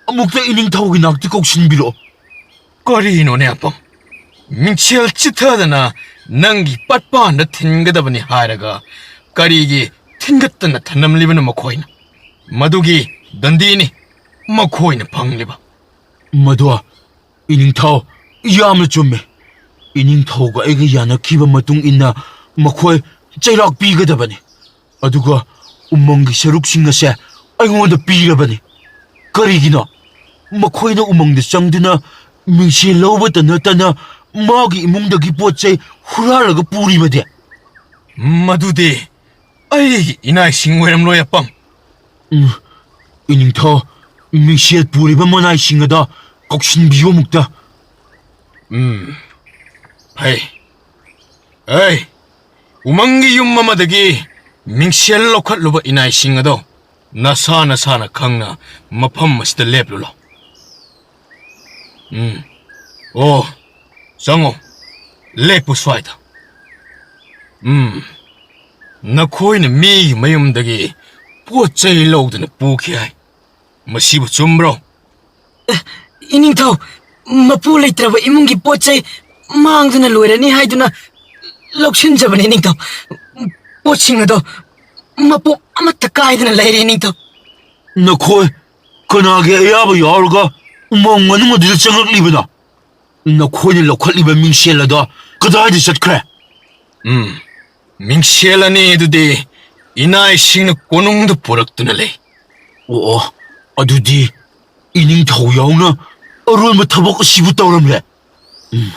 ꯑꯃꯨꯛꯇ ꯏꯅꯤꯡꯊꯧꯒꯤ ꯅꯥꯛꯇ ꯀꯧꯁꯤꯟꯕꯤꯔꯛꯑꯣ꯫" "ꯀꯔꯤꯅꯣꯅꯦ, ꯑꯄꯪ? ꯃꯤꯡꯁꯦꯜ ꯆꯤꯊꯗꯅ ꯅꯪꯒꯤ ꯄꯠꯄꯥꯟꯗ ꯊꯤꯟꯒꯗꯕꯅꯤ ꯍꯥꯏꯔꯒ ꯀꯔꯤꯒꯤ ꯊꯤꯟꯒꯠꯇꯅ ꯊꯅꯝꯂꯤꯕꯅꯣ ꯃꯈꯣꯏꯅ? ꯃꯗꯨꯒꯤ ꯗꯟꯗꯤꯅꯤ ꯃꯈꯣꯏꯅ ꯐꯪꯂꯤꯕ꯫" "ꯃꯗꯣ ꯏꯅꯤꯡꯊꯧ ꯌꯥꯝꯅ ꯆꯨꯝꯃꯦ꯫ ꯏꯅꯤꯡꯊꯧꯒ ꯑꯩꯒ ꯌꯥꯅꯈꯤꯕ ꯃꯇꯨꯡ ꯏꯟꯅ ꯃꯈꯣꯏ ꯆꯩꯔꯥꯛ ꯄꯤꯒꯗꯕꯅꯤ꯫ ꯑꯗꯨꯒ ꯎꯃꯪꯒꯤ ꯁꯔꯨꯛꯁꯤꯡ ꯑꯁꯦ ꯑꯩꯉꯣꯟꯗ ꯄꯤꯔꯕꯅꯤ꯫ ꯀꯔꯤꯒꯤꯅꯣ? ꯃꯈꯣꯏꯅ ꯎꯃꯪꯗ ꯆꯪꯗꯨꯅ ꯃꯤꯡꯁꯦꯜ ꯂꯧꯕꯇ ꯅꯠꯇꯅ ꯃꯥꯒꯤ ꯏꯃꯨꯡꯗꯒꯤ ꯄꯣꯠ ꯆꯩ ꯍꯨꯔꯥꯜꯂꯒ ꯄꯨꯔꯤꯕꯗꯤ?" "ꯃꯗꯨꯗꯤ ꯑꯩꯒꯤ ꯏꯅꯥꯏꯁꯤꯡ ꯑꯣꯏꯔꯝꯂꯣꯏ, ꯑꯄꯪ꯫" "ꯎꯝ, ꯏꯅꯤꯡꯊꯧ, ꯃꯤꯡꯁꯦꯜ ꯄꯨꯔꯤꯕ ꯃꯅꯥꯏꯁꯤꯡ ꯑꯗꯣ ꯀꯧꯁꯤꯟꯕꯤꯌꯨ ꯑꯃꯨꯛꯇ꯫" "ꯎꯝ, ꯐꯩ꯫ ꯑꯩ, ꯎꯃꯪꯒꯤ ꯌꯨꯝ ꯑꯃꯗꯒꯤ ꯃꯤꯡꯁꯦꯜ ꯂꯧꯈꯠꯂꯨꯕ ꯏꯅꯥꯏꯁꯤꯡ ꯑꯗꯣ ꯅꯁꯥ ꯅꯁꯥꯅ ꯈꯪꯅ ꯃꯐꯝ ꯑꯁꯤꯗ ꯂꯦꯞꯂꯨ ꯂꯥꯎ꯫ ꯎꯝ, ꯑꯣ, ꯆꯪꯉꯣ, ꯂꯦꯞꯄꯨ ꯁ꯭ꯋꯥꯏꯗ꯫ ꯎꯝ, ꯅꯈꯣꯏꯅ ꯃꯤꯒꯤ ꯃꯌꯨꯝꯗꯒꯤ ꯄꯣꯠ ꯆꯩ ꯂꯧꯗꯨꯅ ꯄꯨꯈꯤ ꯍꯥꯏ꯫ ꯃꯁꯤꯕꯨ ꯆꯨꯝꯕ꯭ꯔꯣ?" "ꯏꯅꯤꯡꯊꯧ, ꯃꯄꯨ ꯂꯩꯇ꯭ꯔꯕ ꯏꯃꯨꯡꯒꯤ ꯄꯣꯠ ꯆꯩ ꯃꯥꯡꯗꯨꯅ ꯂꯣꯏꯔꯅꯤ ꯍꯥꯏꯗꯨꯅ ꯂꯧꯁꯤꯟꯖꯕꯅꯤ, ꯏꯅꯤꯡꯊꯧ꯫ ꯄꯣꯠꯁꯤꯡ ꯑꯗꯣ ꯃꯄꯣꯛ ꯑꯃꯠꯇ ꯀꯥꯏꯗꯅ ꯂꯩꯔꯦ, ꯅꯤꯡꯊꯧ꯫ ꯅꯈꯣꯏ ꯀꯅꯥꯒꯤ ꯑꯌꯥꯕ ꯌꯥꯎꯔꯒ ꯎꯃꯪ ꯃꯅꯨꯡ ꯑꯗꯨꯗ ꯆꯪꯂꯛꯂꯤꯕꯅꯣ? ꯅꯈꯣꯏꯅ ꯂꯧꯈꯠꯂꯤꯕ ꯃꯤꯡꯁꯦꯜ ꯑꯗꯣ ꯀꯗꯥꯏꯗ ꯆꯠꯈ꯭ꯔꯦ? ꯎꯝ, ꯃꯤꯡꯁꯦꯜ ꯑꯅꯤ ꯑꯗꯨꯗꯤ ꯏꯅꯥꯏꯁꯤꯡꯅ ꯀꯣꯅꯨꯡꯗ ꯄꯨꯔꯛꯇꯨꯅ ꯂꯩ꯫ ꯑꯣ, ꯑꯣ, ꯑꯗꯨꯗꯤ ꯏꯅꯤꯡꯊꯧ ꯌꯥꯎꯅ ꯑꯔꯣꯟꯕ ꯊꯕꯛ ꯑꯁꯤꯕꯨ ꯇꯧꯔꯝꯂꯦ꯫ ꯎꯝ,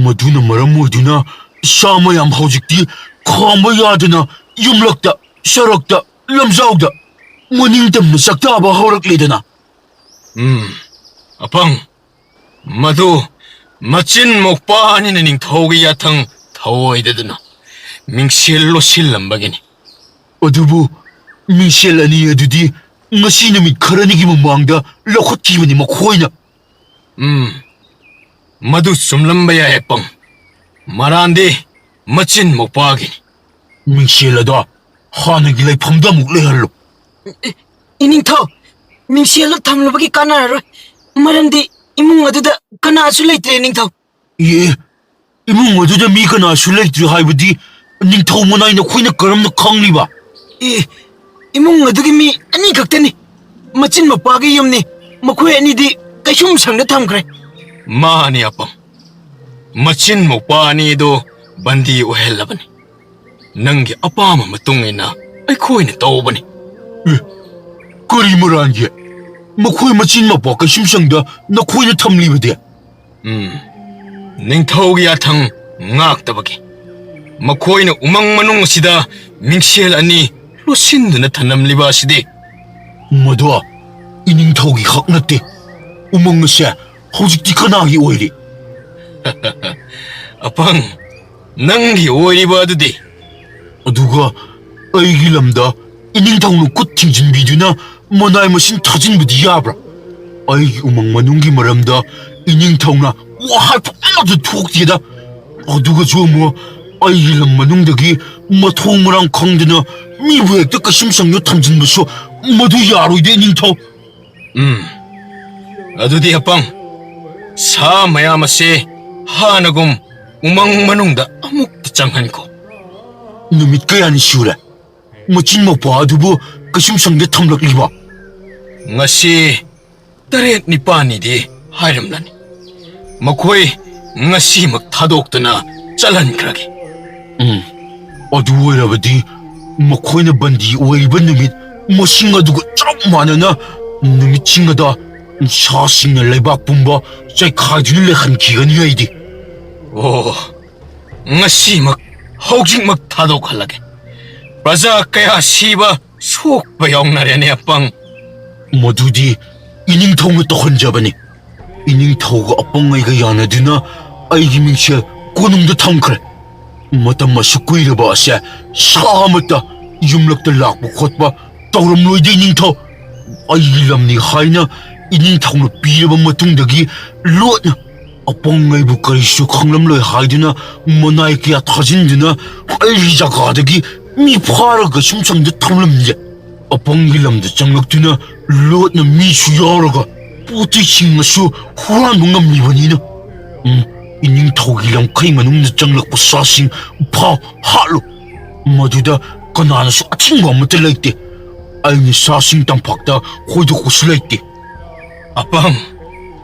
ꯃꯗꯨꯅ ꯃꯔꯝ ꯑꯣꯏꯗꯨꯅ ꯁꯥ ꯃꯌꯥꯝ ꯍꯧꯖꯤꯛꯇꯤ ꯈꯥꯝꯕ ꯌꯥꯗꯅ ꯌꯨꯝꯂꯛꯇ, ꯁꯔꯛꯇ, ꯂꯝꯖꯥꯎꯗ ꯃꯅꯤꯡ ꯇꯝꯅ ꯆꯥꯛꯇꯥꯕ ꯍꯧꯔꯛꯂꯦꯗꯅ꯫ ꯎꯝ, ꯑꯄꯪ, ꯃꯗꯨ ꯃꯆꯤꯟ ꯃꯧꯄꯥ ꯑꯅꯤꯅ ꯅꯤꯡꯊꯧꯒꯤ ꯌꯥꯊꯪ ꯊꯧꯑꯣꯏꯗꯗꯨꯅ ꯃꯤꯡꯁꯦꯜ ꯂꯣꯠꯁꯤꯜꯂꯝꯕꯒꯤꯅꯤ꯫ ꯑꯗꯨꯕꯨ ꯃꯤꯡꯁꯦꯜ ꯑꯅꯤ ꯑꯗꯨꯗꯤ ꯉꯁꯤ ꯅꯨꯃꯤꯠ ꯈꯔꯅꯤꯒꯤ ꯃꯃꯥꯡꯗ ꯂꯧꯈꯠꯈꯤꯕꯅꯤ ꯃꯈꯣꯏꯅ꯫ ꯎꯝ, ꯃꯗꯨ ꯆꯨꯝꯂꯝꯕ ꯌꯥꯏ, ꯑꯄꯪ꯫ ꯃꯔꯥꯟꯗꯤ ꯃꯆꯤꯟ ꯃꯧꯄꯥꯒꯤꯅꯤ꯫ ꯃꯤꯡꯁꯦꯜ ꯑꯗꯣ ꯍꯥꯟꯅꯒꯤ ꯂꯩꯐꯝꯗ ꯑꯃꯨꯛ ꯂꯩꯍꯜꯂꯨ꯫ ꯏ-, ꯏꯅꯤꯡꯊꯧ, ꯃꯤꯡꯁꯦꯜꯗꯨ ꯊꯝꯂꯨꯕꯒꯤ ꯀꯥꯟꯅꯔꯔꯣꯏ, ꯃꯔꯝꯗꯤ ꯏꯃꯨꯡ ꯑꯗꯨꯗ ꯀꯅꯥꯁꯨ ꯂꯩꯇ꯭ꯔꯦ, ꯅꯤꯡꯊꯧ꯫ ꯑꯦ, ꯏꯃꯨꯡ ꯑꯗꯨꯗ ꯃꯤ ꯀꯅꯥꯁꯨ ꯂꯩꯇ꯭ꯔꯦ ꯍꯥꯏꯕꯗꯤ ꯅꯤꯡꯊꯧ ꯃꯅꯥꯏ ꯅꯈꯣꯏꯅ ꯀꯔꯝꯅ ꯈꯪꯂꯤꯕ? ꯑꯦ, ꯏꯃꯨꯡ ꯑꯗꯨꯒꯤ ꯃꯤ ꯑꯅꯤ ꯈꯛꯇꯅꯤ꯫ ꯃꯆꯤꯟ ꯃꯧꯄꯥꯒꯤ ꯌꯨꯝꯅꯤ꯫ ꯃꯈꯣꯏ ꯑꯅꯤꯗꯤ ꯀꯩꯁꯨꯝ ꯁꯪꯗ ꯊꯝꯈ꯭ꯔꯦ꯫ ꯃꯥꯅꯤ, ꯑꯄꯪ꯫ ꯃꯆꯤꯟ ꯃꯧꯄꯥ ꯑꯅꯤꯗꯨ ꯕꯟꯗꯤ ꯑꯣꯏꯍꯜꯂꯕꯅꯤ꯫ ꯅꯪꯒꯤ ꯑꯄꯥꯝꯕ ꯃꯇꯨꯡ ꯏꯟꯅ ꯑꯩꯈꯣꯏꯅ ꯇꯧꯕꯅꯤ꯫ ꯑꯦ, ꯀꯔꯤ ꯃꯔꯥꯟꯒꯤ? ꯃꯈꯣꯏ ꯃꯆꯤꯟ ꯃꯧꯄꯥ ꯀꯩꯁꯨꯝꯁꯪꯗ ꯅꯈꯣꯏꯅ ꯊꯝꯂꯤꯕꯗꯤ? ꯎꯝ, ꯅꯤꯡꯊꯧꯒꯤ ꯌꯥꯊꯪ ꯉꯥꯛꯇꯕꯒꯤ꯫ ꯃꯈꯣꯏꯅ ꯎꯃꯪ ꯃꯅꯨꯡ ꯑꯁꯤꯗ ꯃꯤꯡꯁꯦꯜ ꯑꯅꯤ ꯂꯣꯠꯁꯤꯟꯗꯨꯅ ꯊꯝꯂꯝꯂꯤꯕ ꯑꯁꯤꯗꯤ꯫ ꯃꯗꯣ ꯏꯅꯤꯡꯊꯧꯒꯤ ꯍꯛ ꯅꯠꯇꯦ꯫ ꯎꯃꯪ ꯑꯁꯦ ꯍꯧꯖꯤꯛꯇꯤ ꯀꯅꯥꯒꯤ ꯑꯣꯏꯔꯤ? ꯑꯄꯪ, ꯅꯪꯒꯤ ꯑꯣꯏꯔꯤꯕ ꯑꯗꯨꯗꯤ꯫ ꯑꯗꯨꯒ ꯑꯩꯒꯤ ꯂꯝꯗ ꯏꯅꯤꯡꯊꯧꯅ ꯈꯨꯠ ꯊꯤꯡꯖꯤꯟꯕꯤꯗꯨꯅ ꯃꯅꯥꯏ ꯃꯁꯤꯡ ꯊꯥꯖꯤꯟꯕꯗꯤ ꯌꯥꯕ꯭ꯔꯥ? ꯑꯩꯒꯤ ꯎꯃꯪ ꯃꯅꯨꯡꯒꯤ ꯃꯔꯝꯗ ꯏꯅꯤꯡꯊꯧꯅ ꯋꯥ ꯍꯥꯏꯐꯝ ꯑꯃꯠꯇ ꯊꯣꯛꯇꯦꯗ꯫ ꯑꯗꯨꯒꯁꯨ ꯑꯃꯨꯛ ꯑꯩꯒꯤ ꯂꯝ ꯃꯅꯨꯡꯗꯒꯤ ꯃꯊꯣꯡ ꯃꯔꯥꯡ ꯈꯪꯗꯅ ꯃꯤꯕꯨ ꯍꯦꯛꯇ ꯀꯩꯁꯨꯝꯁꯪꯗ ꯊꯝꯖꯤꯟꯕꯁꯨ ꯃꯗꯨ ꯌꯥꯔꯣꯏꯗ, ꯏꯅꯤꯡꯊꯧ꯫ ꯎꯝ, ꯑꯗꯨꯗꯤ ꯑꯄꯪ, ꯁꯥ ꯃꯌꯥꯝ ꯑꯁꯦ ꯍꯥꯟꯅꯒꯨꯝ ꯎꯃꯪ ꯃꯅꯨꯡꯗ ꯑꯃꯨꯛꯇ ꯆꯪꯍꯟꯈꯣ꯫ ꯅꯨꯃꯤꯠ ꯀꯌꯥꯅꯤ ꯁꯨꯔꯦ? ꯃꯆꯤꯟ ꯃꯧꯄ꯭ꯋꯥ ꯑꯗꯨꯕꯨ ꯀꯩꯁꯨꯝꯁꯪꯗ ꯊꯝꯂꯛꯂꯤꯕ? ꯉꯁꯤ ꯇꯔꯦꯠ ꯅꯤꯄꯥꯜꯅꯤꯗꯤ ꯍꯥꯏꯔꯝꯂꯅꯤ꯫ ꯃꯈꯣꯏ ꯉꯁꯤꯃꯛ ꯊꯥꯗꯣꯛꯇꯨꯅ ꯆꯠꯍꯟꯈ꯭ꯔꯒꯦ꯫ ꯎꯝ, ꯑꯗꯨ ꯑꯣꯏꯔꯕꯗꯤ ꯃꯈꯣꯏꯅ ꯕꯟꯗꯤ ꯑꯣꯏꯔꯤꯕ ꯅꯨꯃꯤꯠ ꯃꯁꯤꯡ ꯑꯗꯨꯒ ꯆꯞ ꯃꯥꯟꯅꯅ ꯅꯨꯃꯤꯠꯁꯤꯡ ꯑꯗ ꯁꯥꯁꯤꯡꯅ ꯂꯩꯕꯥꯛ ꯄꯨꯝꯕ ꯆꯥꯏꯈꯥꯏꯗꯨꯅ ꯂꯩꯍꯟꯈꯤꯒꯅꯤ ꯑꯩꯗꯤ꯫ ꯑꯣ, ꯉꯁꯤꯃꯛ, ꯍꯧꯖꯤꯛꯃꯛ ꯊꯥꯗꯣꯛꯍꯜꯂꯒꯦ꯫ ꯄ꯭ꯔꯖꯥ ꯀꯌꯥ ꯁꯤꯕ, ꯁꯣꯛꯄ ꯌꯥꯎꯅꯔꯦꯅꯦ, ꯑꯄꯪ꯫ ꯃꯗꯨꯗꯤ ꯏꯅꯤꯡꯊꯧꯅ ꯇꯧꯍꯟꯖꯕꯅꯤ꯫ ꯏꯅꯤꯡꯊꯧꯒ ꯑꯄꯪ ꯑꯩꯒ ꯌꯥꯅꯗꯨꯅ ꯑꯩꯒꯤ ꯃꯤꯡꯁꯦꯜ ꯀꯣꯅꯨꯡꯗ ꯊꯝꯈ꯭ꯔꯦ꯫ ꯃꯇꯝ ꯑꯁꯨꯛ ꯀꯨꯏꯔꯕ ꯑꯁꯦ ꯁꯥ ꯑꯃꯠꯇ ꯌꯨꯝꯂꯛꯇ ꯂꯥꯛꯄ ꯈꯣꯠꯄ ꯇꯧꯔꯝꯂꯣꯏꯗꯦ ꯏꯅꯤꯡꯊꯧ꯫ ꯑꯩꯒꯤ ꯂꯝꯅꯤ ꯍꯥꯏꯅ ꯏꯅꯤꯡꯊꯧꯅ ꯄꯤꯔꯕ ꯃꯇꯨꯡꯗꯒꯤ ꯂꯣꯠꯅ ꯑꯄꯪ ꯑꯩꯕꯨ ꯀꯔꯤꯁꯨ ꯈꯪꯂꯝꯂꯣꯏ ꯍꯥꯏꯗꯨꯅ ꯃꯅꯥꯏ ꯀꯌꯥ ꯊꯥꯖꯤꯟꯗꯨꯅ ꯑꯩꯒꯤ ꯖꯒꯥꯗꯒꯤ ꯃꯤ ꯐꯥꯔꯒ ꯁꯨꯝꯁꯪꯗ ꯊꯝꯂꯝꯂꯦ꯫ ꯑꯄꯪꯒꯤ ꯂꯝꯗ ꯆꯪꯂꯛꯇꯨꯅ ꯂꯣꯠꯅ ꯃꯤꯁꯨ ꯌꯥꯎꯔꯒ ꯄꯣꯠ ꯆꯩꯁꯤꯡ ꯑꯁꯨ ꯍꯨꯔꯥꯟꯕ ꯉꯝꯂꯤꯕꯅꯤꯅ꯫ ꯎꯝ, ꯏꯅꯤꯡꯊꯧꯒꯤ ꯂꯝꯈꯩ ꯃꯅꯨꯡꯗ ꯆꯪꯂꯛꯄ ꯁꯥꯁꯤꯡ ꯐꯥꯎ ꯍꯥꯠꯂꯨ꯫ ꯃꯗꯨꯗ ꯀꯅꯥꯅꯁꯨ ꯑꯊꯤꯡꯕ ꯑꯃꯠꯇ ꯂꯩꯇꯦ꯫ ꯑꯩꯅ ꯁꯥꯁꯤꯡ ꯇꯝꯄꯥꯛꯇ ꯍꯣꯏꯗꯣꯛꯄꯁꯨ ꯂꯩꯇꯦ꯫ ꯑꯄꯪ,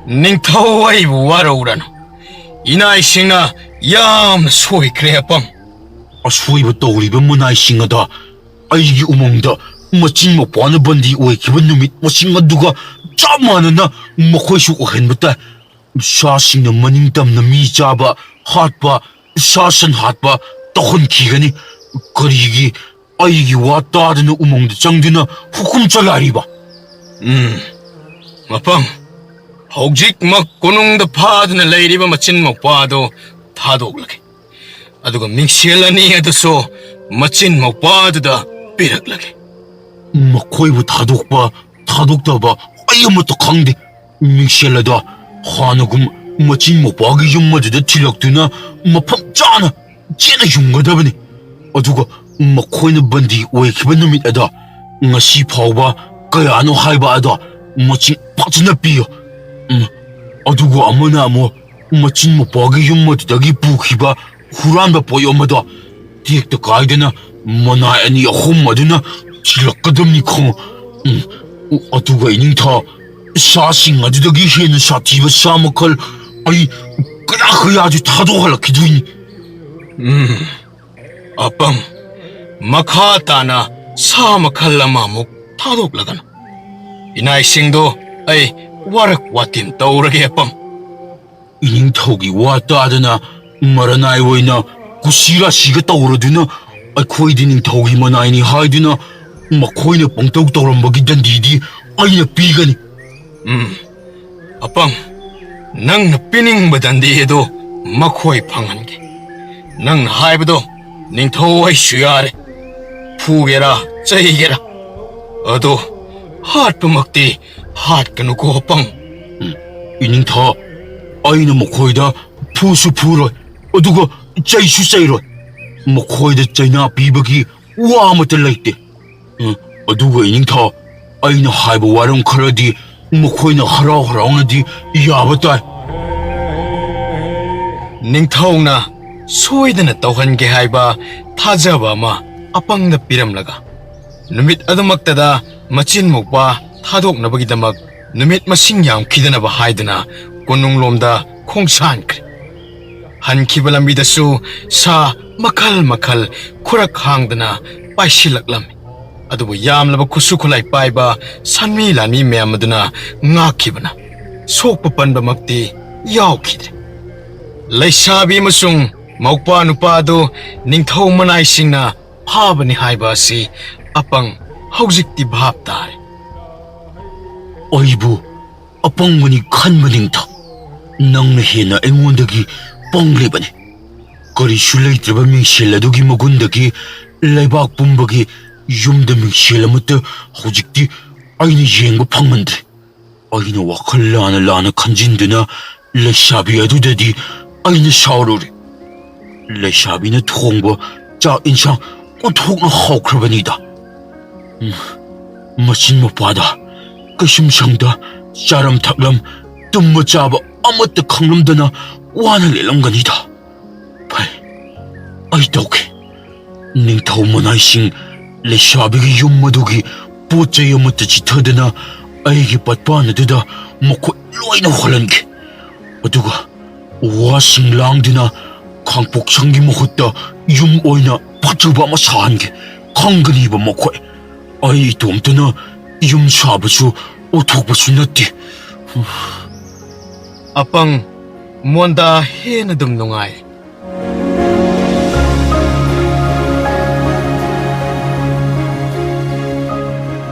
ꯅꯤꯡꯊꯧ ꯑꯩꯕꯨ ꯋꯥꯔꯧꯔꯅꯨ꯫ ꯏꯅꯥꯏꯁꯤꯡꯅ ꯌꯥꯝꯅ ꯁꯣꯏꯈ꯭ꯔꯦ, ꯑꯄꯪ꯫ ꯑꯁꯣꯏꯕ ꯇꯧꯔꯤꯕ ꯃꯅꯥꯏꯁꯤꯡ ꯑꯗꯣ ꯑꯩꯒꯤ ꯎꯃꯪꯗ ꯃꯆꯤꯟ ꯃꯧꯄ꯭ꯋꯥꯅ ꯕꯟꯗꯤ ꯑꯣꯏꯈꯤꯕ ꯅꯨꯃꯤꯠ ꯃꯁꯤꯡ ꯑꯗꯨꯒ ꯆꯞ ꯃꯥꯟꯅꯅ ꯃꯈꯣꯏꯁꯨ ꯑꯣꯏꯍꯟꯕ ꯇꯥꯏ꯫ ꯁꯥꯁꯤꯡꯅ ꯃꯅꯤꯡ ꯇꯝꯅ ꯃꯤ ꯆꯥꯕ, ꯍꯥꯠꯄ, ꯁꯥ ꯁꯟ ꯍꯥꯠꯄ ꯇꯧꯍꯟꯈꯤꯒꯅꯤ꯫ ꯀꯔꯤꯒꯤ ꯑꯩꯒꯤ ꯋꯥ ꯇꯥꯗꯅ ꯎꯃꯪꯗ ꯆꯪꯗꯨꯅ ꯍꯨꯀꯨꯝ ꯆꯂꯥꯏꯔꯤꯕ? ꯎꯝ, ꯃꯄꯪ, ꯍꯧꯖꯤꯛꯃꯛ ꯀꯣꯅꯨꯡꯗ ꯐꯥꯗꯨꯅ ꯂꯩꯔꯤꯕ ꯃꯆꯤꯟ ꯃꯧꯄ꯭ꯋꯥꯗꯨ ꯊꯥꯗꯣꯛꯂꯒꯦ꯫ ꯑꯗꯨꯒ ꯃꯤꯡꯁꯦꯜ ꯑꯅꯤ ꯑꯗꯨꯁꯨ ꯃꯆꯤꯟ ꯃꯧꯄ꯭ꯋꯥꯗꯨꯗ ꯄꯤꯔꯛꯂꯒꯦ꯫ ꯃꯈꯣꯏꯕꯨ ꯊꯥꯗꯣꯛꯄ ꯊꯥꯗꯣꯛꯇꯕ ꯑꯩ ꯑꯃꯠꯇ ꯈꯪꯗꯦ꯫ ꯃꯤꯡꯁꯦꯜ ꯑꯗꯣ ꯍꯥꯟꯅꯒꯨꯝ ꯃꯆꯤꯟ ꯃꯧꯄ꯭ꯋꯥꯒꯤ ꯌꯨꯝ ꯑꯗꯨꯗ ꯊꯤꯜꯂꯛꯇꯨꯅ ꯃꯐꯝ ꯆꯥꯅ ꯆꯦꯠꯅ ꯌꯨꯝꯒꯗꯕꯅꯤ꯫ ꯑꯗꯨꯒ ꯃꯈꯣꯏꯅ ꯕꯟꯗꯤ ꯑꯣꯏꯈꯤꯕ ꯅꯨꯃꯤꯠ ꯑꯗꯣ ꯉꯁꯤ ꯐꯥꯎꯕ ꯀꯌꯥꯅꯣ ꯍꯥꯏꯕ ꯑꯗꯣ ꯃꯁꯤꯡ ꯐꯖꯅ ꯄꯤꯌꯨ꯫ ꯎꯝ, ꯑꯗꯨꯒ ꯑꯃꯅ ꯑꯃꯨꯛ ꯃꯆꯤꯟ ꯃꯧꯄ꯭ꯋꯥꯒꯤ ꯌꯨꯝ ꯑꯗꯨꯗꯒꯤ ꯄꯨꯈꯤꯕ ꯍꯨꯔꯥꯟꯕ ꯄꯣꯠꯌꯣꯝ ꯑꯗꯣ ꯇꯦꯛꯇ ꯀꯥꯏꯗꯅ ꯃꯅꯥꯏ ꯑꯅꯤ ꯑꯍꯨꯝ ꯑꯗꯨꯅ ꯊꯤꯜꯂꯛꯀꯗꯕꯅꯤ ꯈꯪꯉꯨ꯫ ꯎꯝ, ꯑꯗꯨꯒ ꯏꯅꯤꯡꯊꯧ, ꯁꯥꯁꯤꯡ ꯑꯗꯨꯗꯒꯤ ꯍꯦꯟꯅ ꯁꯥꯊꯤꯕ ꯁꯥ ꯃꯈꯜ ꯑꯩ ꯀꯌꯥ ꯀꯌꯥꯁꯨ ꯊꯥꯗꯣꯛꯍꯜꯂꯛꯈꯤꯗꯣꯏꯅꯤ꯫ ꯎꯝ, ꯑꯄꯪ, ꯃꯈꯥ ꯇꯥꯅ ꯁꯥ ꯃꯈꯜ ꯑꯃꯃꯨꯛ ꯊꯥꯗꯣꯛꯂꯒꯅꯨ꯫ ꯏꯅꯥꯏꯁꯤꯡꯗꯣ ꯑꯩ ꯋꯥꯔꯛ ꯋꯥꯇꯤꯟ ꯇꯧꯔꯒꯦ, ꯑꯄꯪ꯫ ꯏꯅꯤꯡꯊꯧꯒꯤ ꯋꯥ ꯇꯥꯗꯅ ꯃꯔꯅꯥꯏ ꯑꯣꯏꯅ ꯀꯨꯁꯤ ꯔꯥꯁꯤꯒ ꯇꯧꯔꯗꯨꯅ ꯑꯩꯈꯣꯏꯗꯤ ꯅꯤꯡꯊꯧꯒꯤ ꯃꯅꯥꯏꯅꯤ ꯍꯥꯏꯗꯨꯅ ꯃꯈꯣꯏꯅ ꯄꯪꯇꯧ ꯇꯧꯔꯝꯕꯒꯤ ꯗꯟꯗꯤꯗꯤ ꯑꯩꯅ ꯄꯤꯒꯅꯤ꯫ ꯎꯝ, ꯑꯄꯪ, ꯅꯪꯅ ꯄꯤꯅꯤꯡꯕ ꯗꯟꯗꯤ ꯑꯗꯨ ꯃꯈꯣꯏ ꯐꯪꯍꯟꯒꯦ꯫ ꯅꯪꯅ ꯍꯥꯏꯕꯗꯣ ꯅꯤꯡꯊꯧ ꯑꯩꯁꯨ ꯌꯥꯔꯦ꯫ ꯐꯨꯒꯦꯔꯥ, ꯆꯩꯒꯦꯔꯥ, ꯑꯗꯣ ꯍꯥꯠꯄꯃꯛꯇꯤ ꯍꯥꯠꯀꯅꯨꯀꯣ, ꯑꯄꯪ꯫ ꯎꯝ, ꯏꯅꯤꯡꯊꯧ, ꯑꯩꯅ ꯃꯈꯣꯏꯗ ꯐꯨꯁꯨ ꯐꯨꯔꯣꯏ, ꯑꯗꯨꯒ ꯆꯩꯁꯨ ꯆꯩꯔꯣꯏ꯫ ꯃꯈꯣꯏꯗ ꯆꯩꯅꯥ ꯄꯤꯕꯒꯤ ꯋꯥ ꯑꯃꯠꯇ ꯂꯩꯇꯦ꯫ ꯎꯝ, ꯑꯗꯨꯒ ꯏꯅꯤꯡꯊꯧ, ꯑꯩꯅ ꯍꯥꯏꯕ ꯋꯥꯔꯝ ꯈꯔꯗꯤ ꯃꯈꯣꯏꯅ ꯍꯔꯥꯎ ꯍꯔꯥꯎꯅꯗꯤ ꯌꯥꯕ ꯇꯥꯏ꯫ ꯅꯤꯡꯊꯧꯅ ꯁꯣꯏꯗꯅ ꯇꯧꯍꯟꯒꯦ ꯍꯥꯏꯕ ꯊꯥꯖꯕ ꯑꯃ ꯑꯄꯪꯗ ꯄꯤꯔꯝꯂꯒ, ꯅꯨꯃꯤꯠ ꯑꯗꯨꯃꯛꯇꯗ ꯃꯆꯤꯟ ꯃꯧꯄꯥ ꯊꯥꯗꯣꯛꯅꯕꯒꯤꯗꯃꯛ ꯅꯨꯃꯤꯠ ꯃꯁꯤꯡ ꯌꯥꯝꯈꯤꯗꯅꯕ ꯍꯥꯏꯗꯨꯅ ꯀꯣꯅꯨꯡꯂꯣꯝꯗ ꯈꯣꯡꯁꯥꯟꯈ꯭ꯔꯦ꯫ ꯍꯟꯈꯤꯕ ꯂꯝꯕꯤꯗꯁꯨ ꯁꯥ ꯃꯈꯜ ꯃꯈꯜ ꯈꯨꯔꯛ ꯍꯥꯡꯗꯅ ꯄꯥꯏꯁꯤꯜꯂꯛꯂꯝꯃꯤ꯫ ꯑꯗꯨꯕꯨ ꯌꯥꯝꯂꯕ ꯈꯨꯠꯁꯨ ꯈꯨꯠꯂꯥꯏ ꯄꯥꯏꯕ ꯁꯟꯃꯤ ꯂꯥꯟꯃꯤ ꯃꯌꯥꯝ ꯑꯗꯨꯅ ꯉꯥꯛꯈꯤꯕꯅ ꯁꯣꯛꯄ ꯄꯟꯕꯃꯛꯇꯤ ꯌꯥꯎꯈꯤꯗ꯭ꯔꯦ꯫ ꯂꯩꯁꯥꯕꯤ ꯑꯃꯁꯨꯡ ꯃꯧꯄ꯭ꯋꯥ ꯅꯨꯄꯥ ꯑꯗꯨ ꯅꯤꯡꯊꯧ ꯃꯅꯥꯏꯁꯤꯡꯅ ꯐꯥꯕꯅꯤ ꯍꯥꯏꯕ ꯑꯁꯤ ꯑꯄꯪ ꯍꯧꯖꯤꯛꯇꯤ ꯚꯥꯞ ꯇꯥꯔꯦ꯫ ꯑꯩꯕꯨ ꯑꯄꯪꯕꯅꯤ ꯈꯟꯕ ꯅꯤꯡꯊꯧ, ꯅꯪꯅ ꯍꯦꯟꯅ ꯑꯩꯉꯣꯟꯗꯒꯤ ꯄꯪꯂꯤꯕꯅꯤ꯫ ꯀꯔꯤꯁꯨ ꯂꯩꯇ꯭ꯔꯕ ꯃꯤꯡꯁꯦꯜ ꯑꯗꯨꯒꯤ ꯃꯒꯨꯟꯗꯒꯤ ꯂꯩꯕꯥꯛ ꯄꯨꯝꯕꯒꯤ ꯌꯨꯝꯗ ꯃꯤꯡꯁꯦꯜ ꯑꯃꯠꯇ ꯍꯧꯖꯤꯛꯇꯤ ꯑꯩꯅ ꯌꯦꯡꯕ ꯐꯪꯍꯟꯗ꯭ꯔꯦ꯫ ꯑꯩꯅ ꯋꯥꯈꯜ ꯂꯥꯟꯅ ꯂꯥꯟꯅ ꯈꯟꯖꯤꯟꯗꯨꯅ ꯂꯩꯁꯥꯕꯤ ꯑꯗꯨꯗꯗꯤ ꯑꯩꯅ ꯁꯥꯎꯔꯨꯔꯦ꯫ ꯂꯩꯁꯥꯕꯤꯅ ꯊꯣꯡꯕ ꯆꯥꯛ ꯏꯟꯁꯥꯡ ꯑꯣꯟꯊꯣꯛꯅ ꯍꯥꯎꯈ꯭ꯔꯕꯅꯤꯗ꯫ ꯎꯝ, ꯃꯆꯤꯟ ꯃꯄꯥꯗ ꯀꯩꯁꯨꯝꯁꯪꯗ ꯆꯥꯔꯝ ꯊꯛꯂꯝ, ꯇꯨꯝꯕ ꯆꯥꯕ ꯑꯃꯠꯇ ꯈꯪꯂꯝꯗꯅ ꯋꯥꯅ ꯂꯦꯜꯂꯝꯒꯅꯤꯗ꯫ ꯐꯩ, ꯑꯩ ꯇꯧꯒꯦ꯫ ꯅꯤꯡꯊꯧ ꯃꯅꯥꯏꯁꯤꯡ ꯂꯩꯁꯥꯕꯤꯒꯤ ꯌꯨꯝ ꯑꯗꯨꯒꯤ ꯄꯣꯠ ꯆꯩ ꯑꯃꯠꯇ ꯆꯤꯊꯗꯅ ꯑꯩꯒꯤ ꯄꯠꯄꯥꯟ ꯑꯗꯨꯗ ꯃꯈꯨꯠ ꯂꯣꯏꯅ ꯍꯣꯜꯍꯟꯈꯤ꯫ ꯑꯗꯨꯒ ꯎ ꯋꯥꯁꯤꯡ ꯂꯥꯡꯗꯨꯅ ꯈꯥꯡꯄꯣꯛꯁꯪꯒꯤ ꯃꯍꯨꯠꯇ ꯌꯨꯝ ꯑꯣꯏꯅ ꯐꯖꯕ ꯑꯃ ꯁꯥꯍꯟꯈꯤ꯫ ꯈꯪꯒꯅꯤꯕ ꯃꯈꯣꯏ꯫ ꯑꯩ ꯏꯇꯣꯝꯇꯅ ꯌꯨꯝ ꯁꯥꯕꯁꯨ ꯎꯊꯣꯛꯄꯁꯨ ꯅꯠꯇꯦ꯫ ꯑꯄꯪ, ꯃꯣꯟꯗꯥ ꯍꯦꯟꯅ ꯑꯗꯨꯝ ꯅꯨꯡꯉꯥꯏ꯫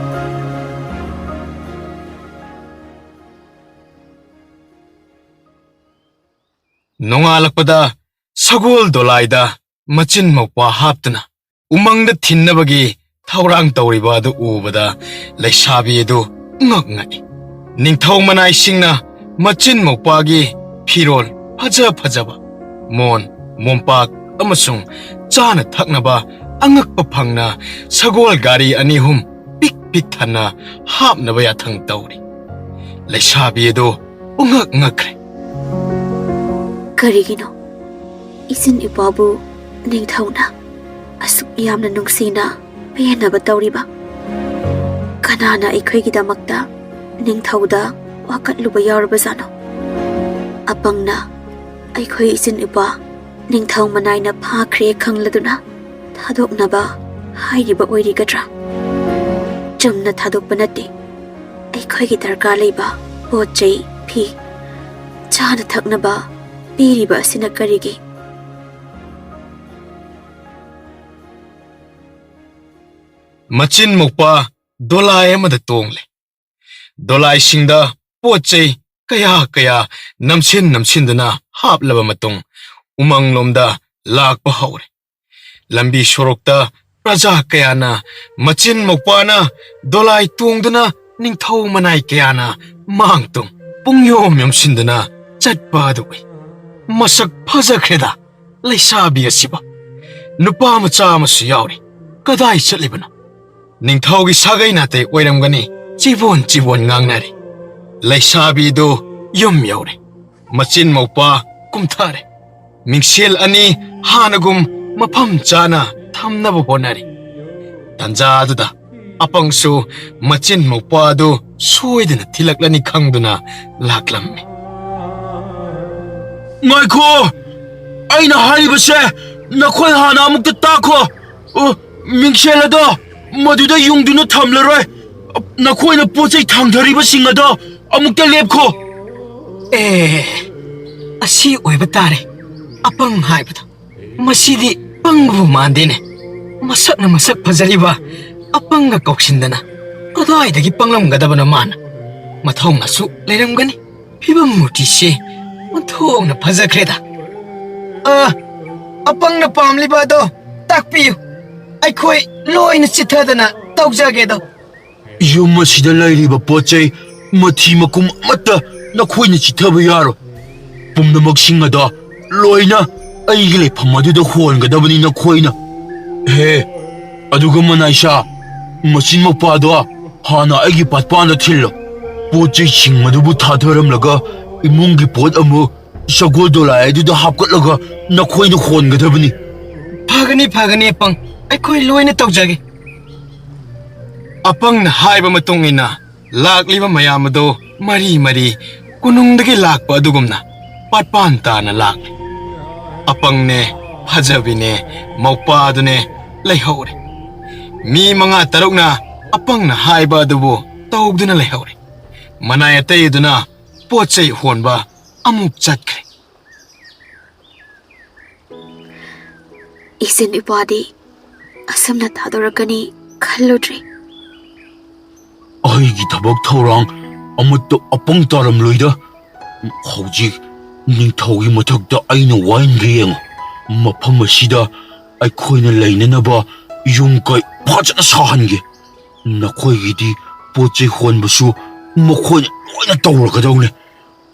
ꯅꯣꯡꯉꯥꯜꯂꯛꯄꯗ ꯁꯒꯣꯜ ꯗꯣꯂꯥꯏꯗ ꯃꯆꯤꯟ ꯃꯧꯄꯥ ꯍꯥꯞꯇꯨꯅ ꯎꯃꯪꯗ ꯊꯤꯟꯅꯕꯒꯤ ꯊꯧꯔꯥꯡ ꯇꯧꯔꯤꯕ ꯑꯗꯨ ꯎꯕꯗ ꯂꯩꯁꯥꯕꯤ ꯑꯗꯨ ꯉꯛ ꯉꯛꯏ꯫ ꯅꯤꯡꯊꯧ ꯃꯅꯥꯏꯁꯤꯡꯅ ꯃꯆꯤꯟ ꯃꯧꯄꯥꯒꯤ ꯐꯤꯔꯣꯜ ꯐꯖ ꯐꯖꯕ, ꯃꯣꯟ, ꯃꯣꯝꯄꯥꯛ ꯑꯃꯁꯨꯡ ꯆꯥꯅ ꯊꯛꯅꯕ ꯑꯉꯛꯄ ꯐꯪꯅ ꯁꯒꯣꯜ ꯒꯥꯔꯤ ꯑꯅꯤ ꯑꯍꯨꯝ ꯄꯤꯛ ꯄꯤꯛ ꯊꯟꯅ ꯍꯥꯞꯅꯕ ꯌꯥꯊꯪ ꯇꯧꯔꯤ꯫ ꯂꯩꯁꯥꯕꯤ ꯑꯗꯨ ꯄꯨꯡꯉꯛ ꯉꯛꯈ꯭ꯔꯦ꯫ ꯀꯔꯤꯒꯤꯅꯣ ꯏꯆꯤꯟ ꯏꯄꯥꯕꯨ ꯅꯤꯡꯊꯧꯅ ꯑꯁꯨꯛ ꯌꯥꯝꯅ ꯅꯨꯡꯁꯤꯅ ꯄꯦꯟꯅꯕ ꯇꯧꯔꯤꯕ? ꯀꯅꯥꯅ ꯑꯩꯈꯣꯏꯒꯤꯗꯃꯛꯇ ꯅꯤꯡꯊꯧꯗ ꯋꯥꯀꯠꯂꯨꯕ ꯌꯥꯎꯔꯕꯖꯥꯠꯅꯣ? ꯑꯄꯪꯅ ꯑꯩꯈꯣꯏ ꯏꯆꯤꯟ ꯏꯄꯥ ꯅꯤꯡꯊꯧ ꯃꯅꯥꯏꯅ ꯐꯥꯈ꯭ꯔꯦ ꯈꯪꯂꯗꯨꯅ ꯊꯥꯗꯣꯛꯅꯕ ꯍꯥꯏꯔꯤꯕ ꯑꯣꯏꯔꯤꯒꯗ꯭ꯔꯥ? ꯆꯨꯝꯅ ꯊꯥꯗꯣꯛꯄ ꯅꯠꯇꯦ꯫ ꯑꯩꯈꯣꯏꯒꯤ ꯗꯔꯀꯥꯔ ꯂꯩꯕ ꯄꯣꯠ ꯆꯩ, ꯐꯤ, ꯆꯥꯅ ꯊꯛꯅꯕ ꯄꯤꯔꯤꯕ ꯑꯁꯤꯅ ꯀꯔꯤꯒꯤ? ꯃꯆꯤꯟ ꯃꯧꯄꯥ ꯗꯣꯂꯥꯏ ꯑꯃꯗ ꯇꯣꯡꯂꯦ꯫ ꯗꯣꯂꯥꯏꯁꯤꯡꯗ ꯄꯣꯠ ꯆꯩ ꯀꯌꯥ ꯀꯌꯥ ꯅꯝꯁꯤꯟ ꯅꯝꯁꯤꯟꯗꯨꯅ ꯍꯥꯞꯂꯕ ꯃꯇꯨꯡ ꯎꯃꯪꯂꯣꯝꯗ ꯂꯥꯛꯄ ꯍꯧꯔꯦ꯫ ꯂꯝꯕꯤ ꯁꯣꯔꯣꯛꯇ ꯄ꯭ꯔꯖꯥ ꯀꯌꯥꯅ ꯃꯆꯤꯟ ꯃꯧꯄꯥꯅ ꯗꯣꯂꯥꯏ ꯇꯣꯡꯗꯨꯅ ꯅꯤꯡꯊꯧ ꯃꯅꯥꯏ ꯀꯌꯥꯅ ꯃꯥꯡ ꯇꯨꯡ ꯄꯨꯡꯌꯣꯝ ꯌꯣꯝꯁꯤꯟꯗꯨꯅ ꯆꯠꯄ ꯑꯗꯨ ꯎꯏ꯫ ꯃꯁꯛ ꯐꯖꯈ꯭ꯔꯦꯗ ꯂꯩꯁꯥꯕꯤ ꯑꯁꯤꯕꯨ꯫ ꯅꯨꯄꯥ ꯃꯆꯥ ꯑꯃꯁꯨ ꯌꯥꯎꯔꯤ꯫ ꯀꯗꯥꯏ ꯆꯠꯂꯤꯕꯅꯣ? ꯅꯤꯡꯊꯧꯒꯤ ꯁꯥꯒꯩ ꯅꯥꯇꯩ ꯑꯣꯏꯔꯝꯒꯅꯤ꯫ ꯆꯤꯕꯣꯟ ꯆꯤꯕꯣꯟ ꯉꯥꯡꯅꯔꯤ꯫ ꯂꯩꯁꯥꯕꯤꯗꯨ ꯌꯨꯝ ꯌꯧꯔꯦ꯫ ꯃꯆꯤꯟ ꯃꯧꯄꯥ ꯀꯨꯝꯊꯔꯦ꯫ ꯃꯤꯡꯁꯦꯜ ꯑꯅꯤ ꯍꯥꯟꯅꯒꯨꯝ ꯃꯐꯝ ꯆꯥꯅ ꯊꯝꯅꯕ ꯍꯣꯠꯅꯔꯤ꯫ ꯇꯟꯖꯥꯗꯨꯗ ꯑꯄꯪꯁꯨ ꯃꯆꯤꯟ ꯃꯧꯄ꯭ꯋꯥꯗꯨ ꯁꯣꯏꯗꯅ ꯊꯤꯜꯂꯛꯂꯅꯤ ꯈꯪꯗꯨꯅ ꯂꯥꯛꯂꯝꯃꯤ꯫ "ꯉꯥꯏꯈꯣ! ꯑꯩꯅ ꯍꯥꯏꯔꯤꯕꯁꯦ ꯅꯈꯣꯏ ꯍꯥꯟꯅ ꯑꯃꯨꯛꯇ ꯇꯥꯈꯣ꯫ ꯑꯣ, ꯃꯤꯡꯁꯦꯜ ꯑꯗꯣ ꯃꯗꯨꯗ ꯌꯨꯡꯗꯨꯅ ꯊꯝꯂꯔꯣꯏ꯫ ꯅꯈꯣꯏꯅ ꯄꯣꯠ ꯆꯩ ꯊꯥꯡꯊꯔꯤꯕꯁꯤꯡ ꯑꯗꯣ ꯑꯃꯨꯛꯇ ꯂꯦꯞꯈꯣ꯫" ꯑꯦ, ꯑꯁꯤ ꯑꯣꯏꯕ ꯇꯥꯔꯦ꯫ ꯑꯄꯪ ꯍꯥꯏꯕꯗꯣ꯫ ꯃꯁꯤꯗꯤ ꯄꯪꯕꯕꯨ ꯃꯥꯟꯗꯦꯅꯦ꯫ ꯃꯁꯛꯅ ꯃꯁꯛ ꯐꯖꯔꯤꯕ ꯑꯄꯪꯒ ꯀꯧꯁꯤꯟꯗꯅ ꯀꯗꯥꯏꯗꯒꯤ ꯄꯪꯂꯝꯒꯗꯕꯅꯣ ꯃꯥꯅ? ꯃꯊꯧꯅꯁꯨ ꯂꯩꯔꯝꯒꯅꯤ꯫ ꯐꯤꯕꯝ ꯃꯨꯔꯇꯤꯁꯦ ꯑꯣꯟꯊꯣꯛꯅ ꯐꯖꯈ꯭ꯔꯦꯗ꯫ ꯑ, ꯑꯄꯪꯅ ꯄꯥꯝꯂꯤꯕ ꯑꯗꯣ ꯇꯥꯛꯄꯤꯌꯨ꯫ ꯑꯩꯈꯣꯏ ꯂꯣꯏꯅ ꯆꯤꯠꯊꯗꯅ ꯇꯧꯖꯒꯦꯗꯣ꯫ ꯌꯨꯝ ꯑꯁꯤꯗ ꯂꯩꯔꯤꯕ ꯄꯣꯠ ꯆꯩ ꯃꯊꯤ ꯃꯀꯨꯝ ꯑꯃꯠꯇ ꯅꯈꯣꯏꯅ ꯆꯤꯠꯊꯕ ꯌꯥꯔꯣꯏ꯫ ꯄꯨꯝꯅꯃꯛꯁꯤꯡ ꯑꯗꯣ ꯂꯣꯏꯅ ꯑꯩꯒꯤ ꯂꯩꯐꯝ ꯑꯗꯨꯗ ꯍꯣꯟꯒꯗꯕꯅꯤ ꯅꯈꯣꯏꯅ꯫ ꯍꯦ, ꯑꯗꯨꯒ ꯃꯅꯥꯏꯁꯥ, ꯃꯆꯤꯟ ꯃꯧꯄ꯭ꯋꯥꯗꯣ ꯍꯥꯟꯅ ꯑꯩꯒꯤ ꯄꯥꯠꯄꯥꯟꯗ ꯊꯤꯜꯂꯣ꯫ ꯄꯣꯠ ꯆꯩꯁꯤꯡ ꯑꯗꯨꯕꯨ ꯊꯥꯗꯔꯝꯂꯒ ꯏꯃꯨꯡꯒꯤ ꯄꯣꯠ ꯑꯃꯨꯛ ꯁꯒꯣꯜ ꯗꯣꯂꯥꯏ ꯑꯗꯨꯗ ꯍꯥꯞꯀꯠꯂꯒ ꯅꯈꯣꯏꯅ ꯍꯣꯟꯒꯗꯕꯅꯤ꯫ ꯐꯒꯅꯤ, ꯐꯒꯅꯤ, ꯑꯄꯪ꯫ ꯑꯩꯈꯣꯏ ꯂꯣꯏꯅ ꯇꯧꯖꯒꯦ꯫ ꯑꯄꯪꯅ ꯍꯥꯏꯕ ꯃꯇꯨꯡ ꯏꯟꯅ ꯂꯥꯛꯂꯤꯕ ꯃꯌꯥꯝ ꯑꯗꯨ ꯃꯔꯤ ꯃꯔꯤ ꯀꯣꯅꯨꯡꯗꯒꯤ ꯂꯥꯛꯄ ꯑꯗꯨꯒꯨꯝꯅ ꯄꯥꯠꯄꯥꯟ ꯇꯥꯅ ꯂꯥꯛꯂꯤ꯫ ꯑꯄꯪꯅꯦ, ꯐꯖꯕꯤꯅꯦ, ꯃꯧꯄꯥꯗꯨꯅꯦ ꯂꯩꯍꯧꯔꯦ꯫ ꯃꯤ ꯃꯉꯥ ꯇꯔꯨꯛꯅ ꯑꯄꯪꯅ ꯍꯥꯏꯕ ꯑꯗꯨꯕꯨ ꯇꯧꯗꯨꯅ ꯂꯩꯍꯧꯔꯦ꯫ ꯃꯅꯥꯏ ꯑꯇꯩ ꯑꯗꯨꯅ ꯄꯣꯠ ꯆꯩ ꯍꯣꯟꯕ ꯑꯃꯨꯛ ꯆꯠꯈ꯭ꯔꯦ꯫ ꯏꯆꯟ ꯏꯄ꯭ꯋꯥꯗꯤ ꯑꯁꯨꯝꯅ ꯊꯥꯗꯣꯔꯛꯀꯅꯤ ꯈꯜꯂꯨꯗ꯭ꯔꯦ꯫ ꯑꯩꯒꯤ ꯊꯕꯛ ꯊꯧꯔꯥꯡ ꯑꯃꯠꯇ ꯑꯄꯪ ꯇꯥꯔꯝꯂꯣꯏꯗ꯫ ꯍꯧꯖꯤꯛ ꯅꯤꯡꯊꯧꯒꯤ ꯃꯊꯛꯇ ꯑꯩꯅ ꯋꯥꯏꯟꯒꯦ ꯌꯦꯡꯉꯨ꯫ ꯃꯐꯝ ꯑꯁꯤꯗ ꯑꯩꯈꯣꯏꯅ ꯂꯩꯅꯅꯕ ꯌꯨꯝ ꯀꯩ ꯐꯖꯅ ꯁꯥꯍꯟꯒꯦ꯫ ꯅꯈꯣꯏꯒꯤꯗꯤ ꯄꯣꯠ ꯆꯩ ꯍꯣꯟꯕꯁꯨ ꯃꯈꯣꯏꯅ ꯂꯣꯏꯅ ꯇꯧꯔꯒꯗꯧꯅꯦ꯫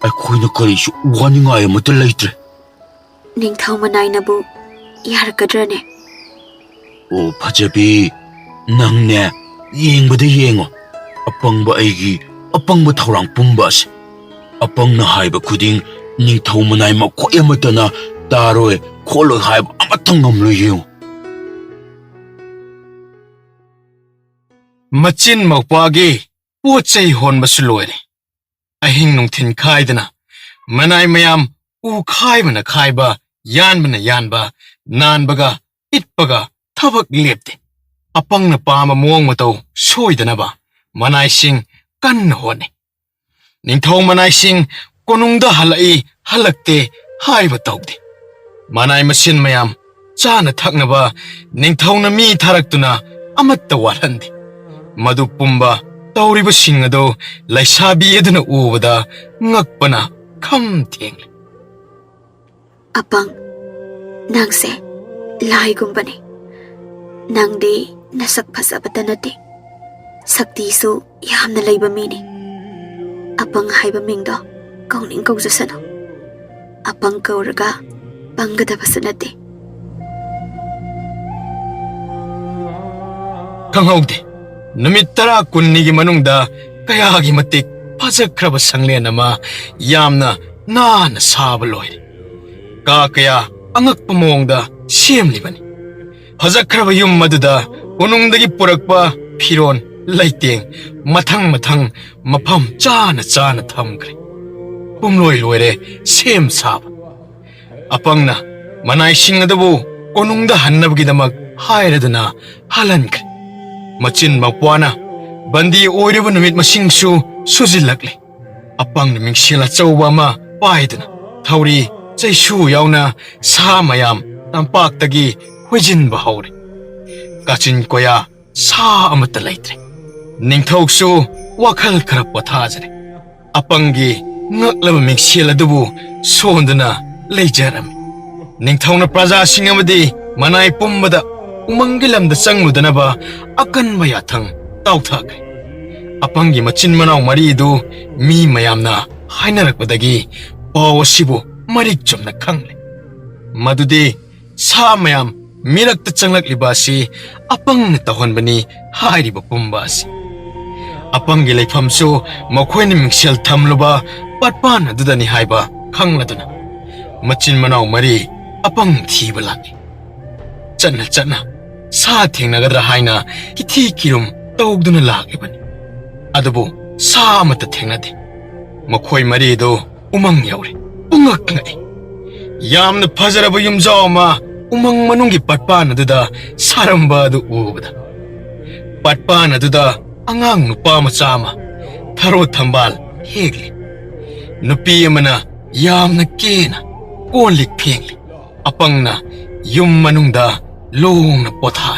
ꯑꯩꯈꯣꯏꯅ ꯀꯔꯤꯁꯨ ꯋꯥꯅꯤꯡꯉꯥꯏ ꯑꯃꯠꯇ ꯂꯩꯇ꯭ꯔꯦ꯫ ꯅꯤꯡꯊꯧ ꯃꯅꯥꯏꯅꯕꯨ ꯌꯥꯔꯛꯀꯗ꯭ꯔꯅꯦ? ꯑꯣ ꯐꯖꯕꯤ, ꯅꯪꯅꯦ, ꯌꯦꯡꯕꯗ ꯌꯦꯡꯉꯣ, ꯑꯄꯪꯕ ꯑꯩꯒꯤ ꯑꯄꯪꯕ ꯊꯧꯔꯥꯡ ꯄꯨꯝꯕ ꯑꯁꯦ꯫ ꯑꯄꯪꯅ ꯍꯥꯏꯕ ꯈꯨꯗꯤꯡ ꯅꯤꯡꯊꯧ ꯃꯅꯥꯏ ꯃꯈꯣꯏ ꯑꯃꯠꯇꯅ ꯇꯥꯔꯣꯏ ꯈꯣꯠꯂꯣꯏ ꯍꯥꯏꯕ ꯑꯃꯠꯇ ꯉꯝꯂꯣꯏ꯫ ꯌꯦꯡꯉꯨ, ꯃꯆꯤꯟ ꯃꯧꯄ꯭ꯋꯥꯒꯤ ꯄꯣꯠ ꯆꯩ ꯍꯣꯟꯕꯁꯨ ꯂꯣꯏꯔꯦ꯫ ꯑꯍꯤꯡ ꯅꯨꯡꯊꯤꯟ ꯈꯥꯏꯗꯅ ꯃꯅꯥꯏ ꯃꯌꯥꯝ ꯎ ꯈꯥꯏꯕꯅ ꯈꯥꯏꯕ, ꯌꯥꯟꯕꯅ ꯌꯥꯟꯕ, ꯅꯥꯟꯕꯒ ꯏꯠꯄꯒ ꯊꯕꯛ ꯂꯦꯞꯇꯦ꯫ ꯑꯄꯪꯅ ꯄꯥꯝꯕ ꯃꯑꯣꯡ ꯃꯇꯧ ꯁꯣꯏꯗꯅꯕ ꯃꯅꯥꯏꯁꯤꯡ ꯀꯟꯅ ꯍꯣꯠꯅꯩ꯫ ꯅꯤꯡꯊꯧ ꯃꯅꯥꯏꯁꯤꯡ ꯀꯣꯅꯨꯡꯗ ꯍꯜꯂꯛꯏ ꯍꯜꯂꯛꯇꯦ ꯍꯥꯏꯕ ꯇꯧꯗꯦ꯫ ꯃꯅꯥꯏ ꯃꯁꯤꯟ ꯃꯌꯥꯝ ꯆꯥꯅ ꯊꯛꯅꯕ ꯅꯤꯡꯊꯧꯅ ꯃꯤ ꯊꯥꯔꯛꯇꯨꯅ ꯑꯃꯠꯇ ꯋꯥꯠꯍꯟꯗꯦ꯫ ꯃꯗꯨ ꯄꯨꯝꯕ ꯇꯧꯔꯤꯕꯁꯤꯡ ꯑꯗꯨ ꯂꯩꯁꯥꯕꯤ ꯑꯗꯨꯅ ꯎꯕꯗ ꯉꯛꯄꯅ ꯈꯝ ꯊꯦꯡꯂꯦ꯫ ꯑꯄꯪ, ꯅꯪꯁꯦ ꯂꯥꯏꯒꯨꯝꯕꯅꯤ꯫ ꯅꯪꯗꯤ ꯅꯁꯛ ꯐꯖꯕꯇ ꯅꯠꯇꯦ, ꯁꯛꯇꯤꯁꯨ ꯌꯥꯝꯅ ꯂꯩꯕ ꯃꯤꯅꯤ꯫ ꯑꯄꯪ ꯍꯥꯏꯕ ꯃꯤꯡꯗꯣ ꯀꯧꯅꯤꯡ ꯀꯧꯖꯁꯅꯨ꯫ ꯑꯄꯪ ꯀꯧꯔꯒ ꯄꯪꯒꯗꯕꯁꯨ ꯅꯠꯇꯦ꯫ ꯈꯪꯍꯧꯗꯦ, ꯅꯨꯃꯤꯠ ꯇꯔꯥ ꯀꯨꯟꯅꯤꯒꯤ ꯃꯅꯨꯡꯗ ꯀꯌꯥꯒꯤ ꯃꯇꯤꯛ ꯐꯖꯈ꯭ꯔꯕ ꯁꯪꯂꯦꯟ ꯑꯃ ꯌꯥꯝꯅ ꯅꯥꯟꯅ ꯁꯥꯕ ꯂꯣꯏꯔꯦ꯫ ꯀꯥ ꯀꯌꯥ ꯑꯉꯛꯄ ꯃꯑꯣꯡꯗ ꯁꯦꯝꯂꯤꯕꯅꯤ꯫ ꯐꯖꯈ꯭ꯔꯕ ꯌꯨꯝ ꯑꯗꯨꯗ ꯀꯣꯅꯨꯡꯗꯒꯤ ꯄꯨꯔꯛꯄ ꯐꯤꯔꯣꯟ, ꯂꯩꯇꯦꯡ ꯃꯊꯪ ꯃꯊꯪ ꯃꯐꯝ ꯆꯥꯅ ꯆꯥꯅ ꯊꯝꯈ꯭ꯔꯦ꯫ ꯄꯨꯝꯂꯣꯏ ꯂꯣꯏꯔꯦ ꯁꯦꯝ ꯁꯥꯕ꯫ ꯑꯄꯪꯅ ꯃꯅꯥꯏꯁꯤꯡ ꯑꯗꯨꯕꯨ ꯀꯣꯅꯨꯡꯗ ꯍꯟꯅꯕꯒꯤꯗꯃꯛ ꯍꯥꯏꯔꯗꯨꯅ ꯍꯜꯍꯟꯈ꯭ꯔꯦ꯫ ꯃꯆꯤꯟ ꯃꯧꯄ꯭ꯋꯥꯅ ꯕꯟꯗꯤ ꯑꯣꯏꯔꯤꯕ ꯅꯨꯃꯤꯠ ꯃꯁꯤꯡꯁꯨ ꯁꯨꯖꯤꯜꯂꯛꯂꯦ꯫ ꯑꯄꯪꯅ ꯃꯤꯡꯁꯦꯜ ꯑꯆꯧꯕ ꯑꯃ ꯄꯥꯏꯗꯨꯅ ꯊꯧꯔꯤ, ꯆꯩꯁꯨ ꯌꯥꯎꯅ ꯁꯥ ꯃꯌꯥꯝ ꯇꯝꯄꯥꯛꯇꯒꯤ ꯍꯨꯏꯖꯤꯟꯕ ꯍꯧꯔꯦ꯫ ꯀꯥꯆꯤꯟ ꯀꯣꯌꯥ ꯁꯥ ꯑꯃꯠꯇ ꯂꯩꯇ꯭ꯔꯦ꯫ ꯅꯤꯡꯊꯧꯁꯨ ꯋꯥꯈꯜ ꯈꯔ ꯄꯣꯊꯥꯖꯔꯦ꯫ ꯑꯄꯪꯒꯤ ꯉꯛꯂꯕ ꯃꯤꯡꯁꯦꯜ ꯑꯗꯨꯕꯨ ꯁꯣꯟꯗꯨꯅ ꯂꯩꯖꯔꯝꯃꯤ꯫ ꯅꯤꯡꯊꯧꯅ ꯄ꯭ꯔꯖꯥꯁꯤꯡ ꯑꯃꯗꯤ ꯃꯅꯥꯏ ꯄꯨꯝꯕꯗ ꯎꯃꯪꯒꯤ ꯂꯝꯗ ꯆꯪꯂꯨꯗꯅꯕ ꯑꯀꯟꯕ ꯌꯥꯊꯪ ꯇꯥꯎꯊꯈ꯭ꯔꯦ꯫ ꯑꯄꯪꯒꯤ ꯃꯆꯤꯟ ꯃꯅꯥꯎ ꯃꯔꯤꯗꯨ ꯃꯤ ꯃꯌꯥꯝꯅ ꯍꯥꯏꯅꯔꯛꯄꯗꯒꯤ ꯄꯥꯎ ꯑꯁꯤꯕꯨ ꯃꯔꯤꯛ ꯆꯨꯝꯅ ꯈꯪꯂꯦ꯫ ꯃꯗꯨꯗꯤ ꯁꯥ ꯃꯌꯥꯝ ꯃꯤꯔꯛꯇ ꯆꯪꯂꯛꯂꯤꯕ ꯑꯁꯤ ꯑꯄꯪꯅ ꯇꯧꯍꯟꯕꯅꯤ ꯍꯥꯏꯔꯤꯕ ꯄꯨꯝꯕ ꯑꯁꯤ꯫ ꯑꯄꯪꯒꯤ ꯂꯩꯐꯝꯁꯨ ꯃꯈꯣꯏꯅ ꯃꯤꯡꯁꯦꯜ ꯊꯝꯂꯨꯕ ꯄꯥꯠꯄꯥꯟ ꯑꯗꯨꯗꯅꯤ ꯍꯥꯏꯕ ꯈꯪꯂꯗꯨꯅ ꯃꯆꯤꯟ ꯃꯅꯥꯎ ꯃꯔꯤ ꯑꯄꯪ ꯊꯤꯕ ꯂꯥꯛꯏ꯫ ꯆꯠꯅ ꯆꯠꯅ ꯁꯥ ꯊꯦꯡꯅꯒꯗ꯭ꯔꯥ ꯍꯥꯏꯅ ꯀꯤꯊꯤ ꯀꯤꯔꯨꯝ ꯇꯧꯗꯨꯅ ꯂꯥꯛꯂꯤꯕꯅꯤ꯫ ꯑꯗꯨꯕꯨ ꯁꯥ ꯑꯃꯠꯇ ꯊꯦꯡꯅꯗꯦ꯫ ꯃꯈꯣꯏ ꯃꯔꯤꯗꯨ ꯎꯃꯪ ꯌꯧꯔꯦ꯫ ꯄꯨꯡꯉꯛ ꯉꯛꯏ꯫ ꯌꯥꯝꯅ ꯐꯖꯔꯕ ꯌꯨꯝꯖꯥꯎ ꯑꯃ ꯎꯃꯪ ꯃꯅꯨꯡꯒꯤ ꯄꯠꯄꯥꯟ ꯑꯗꯨꯗ ꯁꯥꯔꯝꯕ ꯑꯗꯨ ꯎꯕꯗ, ꯄꯠꯄꯥꯟ ꯑꯗꯨꯗ ꯑꯉꯥꯡ ꯅꯨꯄꯥ ꯃꯆꯥ ꯑꯃ ꯊꯔꯣ ꯊꯝꯕꯥꯜ ꯍꯦꯛꯂꯤ꯫ ꯅꯨꯄꯤ ꯑꯃꯅ ꯌꯥꯝꯅ ꯀꯦꯅ ꯀꯣꯜ ꯂꯤꯛ ꯐꯦꯡꯂꯤ꯫ ꯑꯄꯪꯅ ꯌꯨꯝ ꯃꯅꯨꯡꯗ ꯂꯣꯡꯅ ꯄꯣꯊꯥ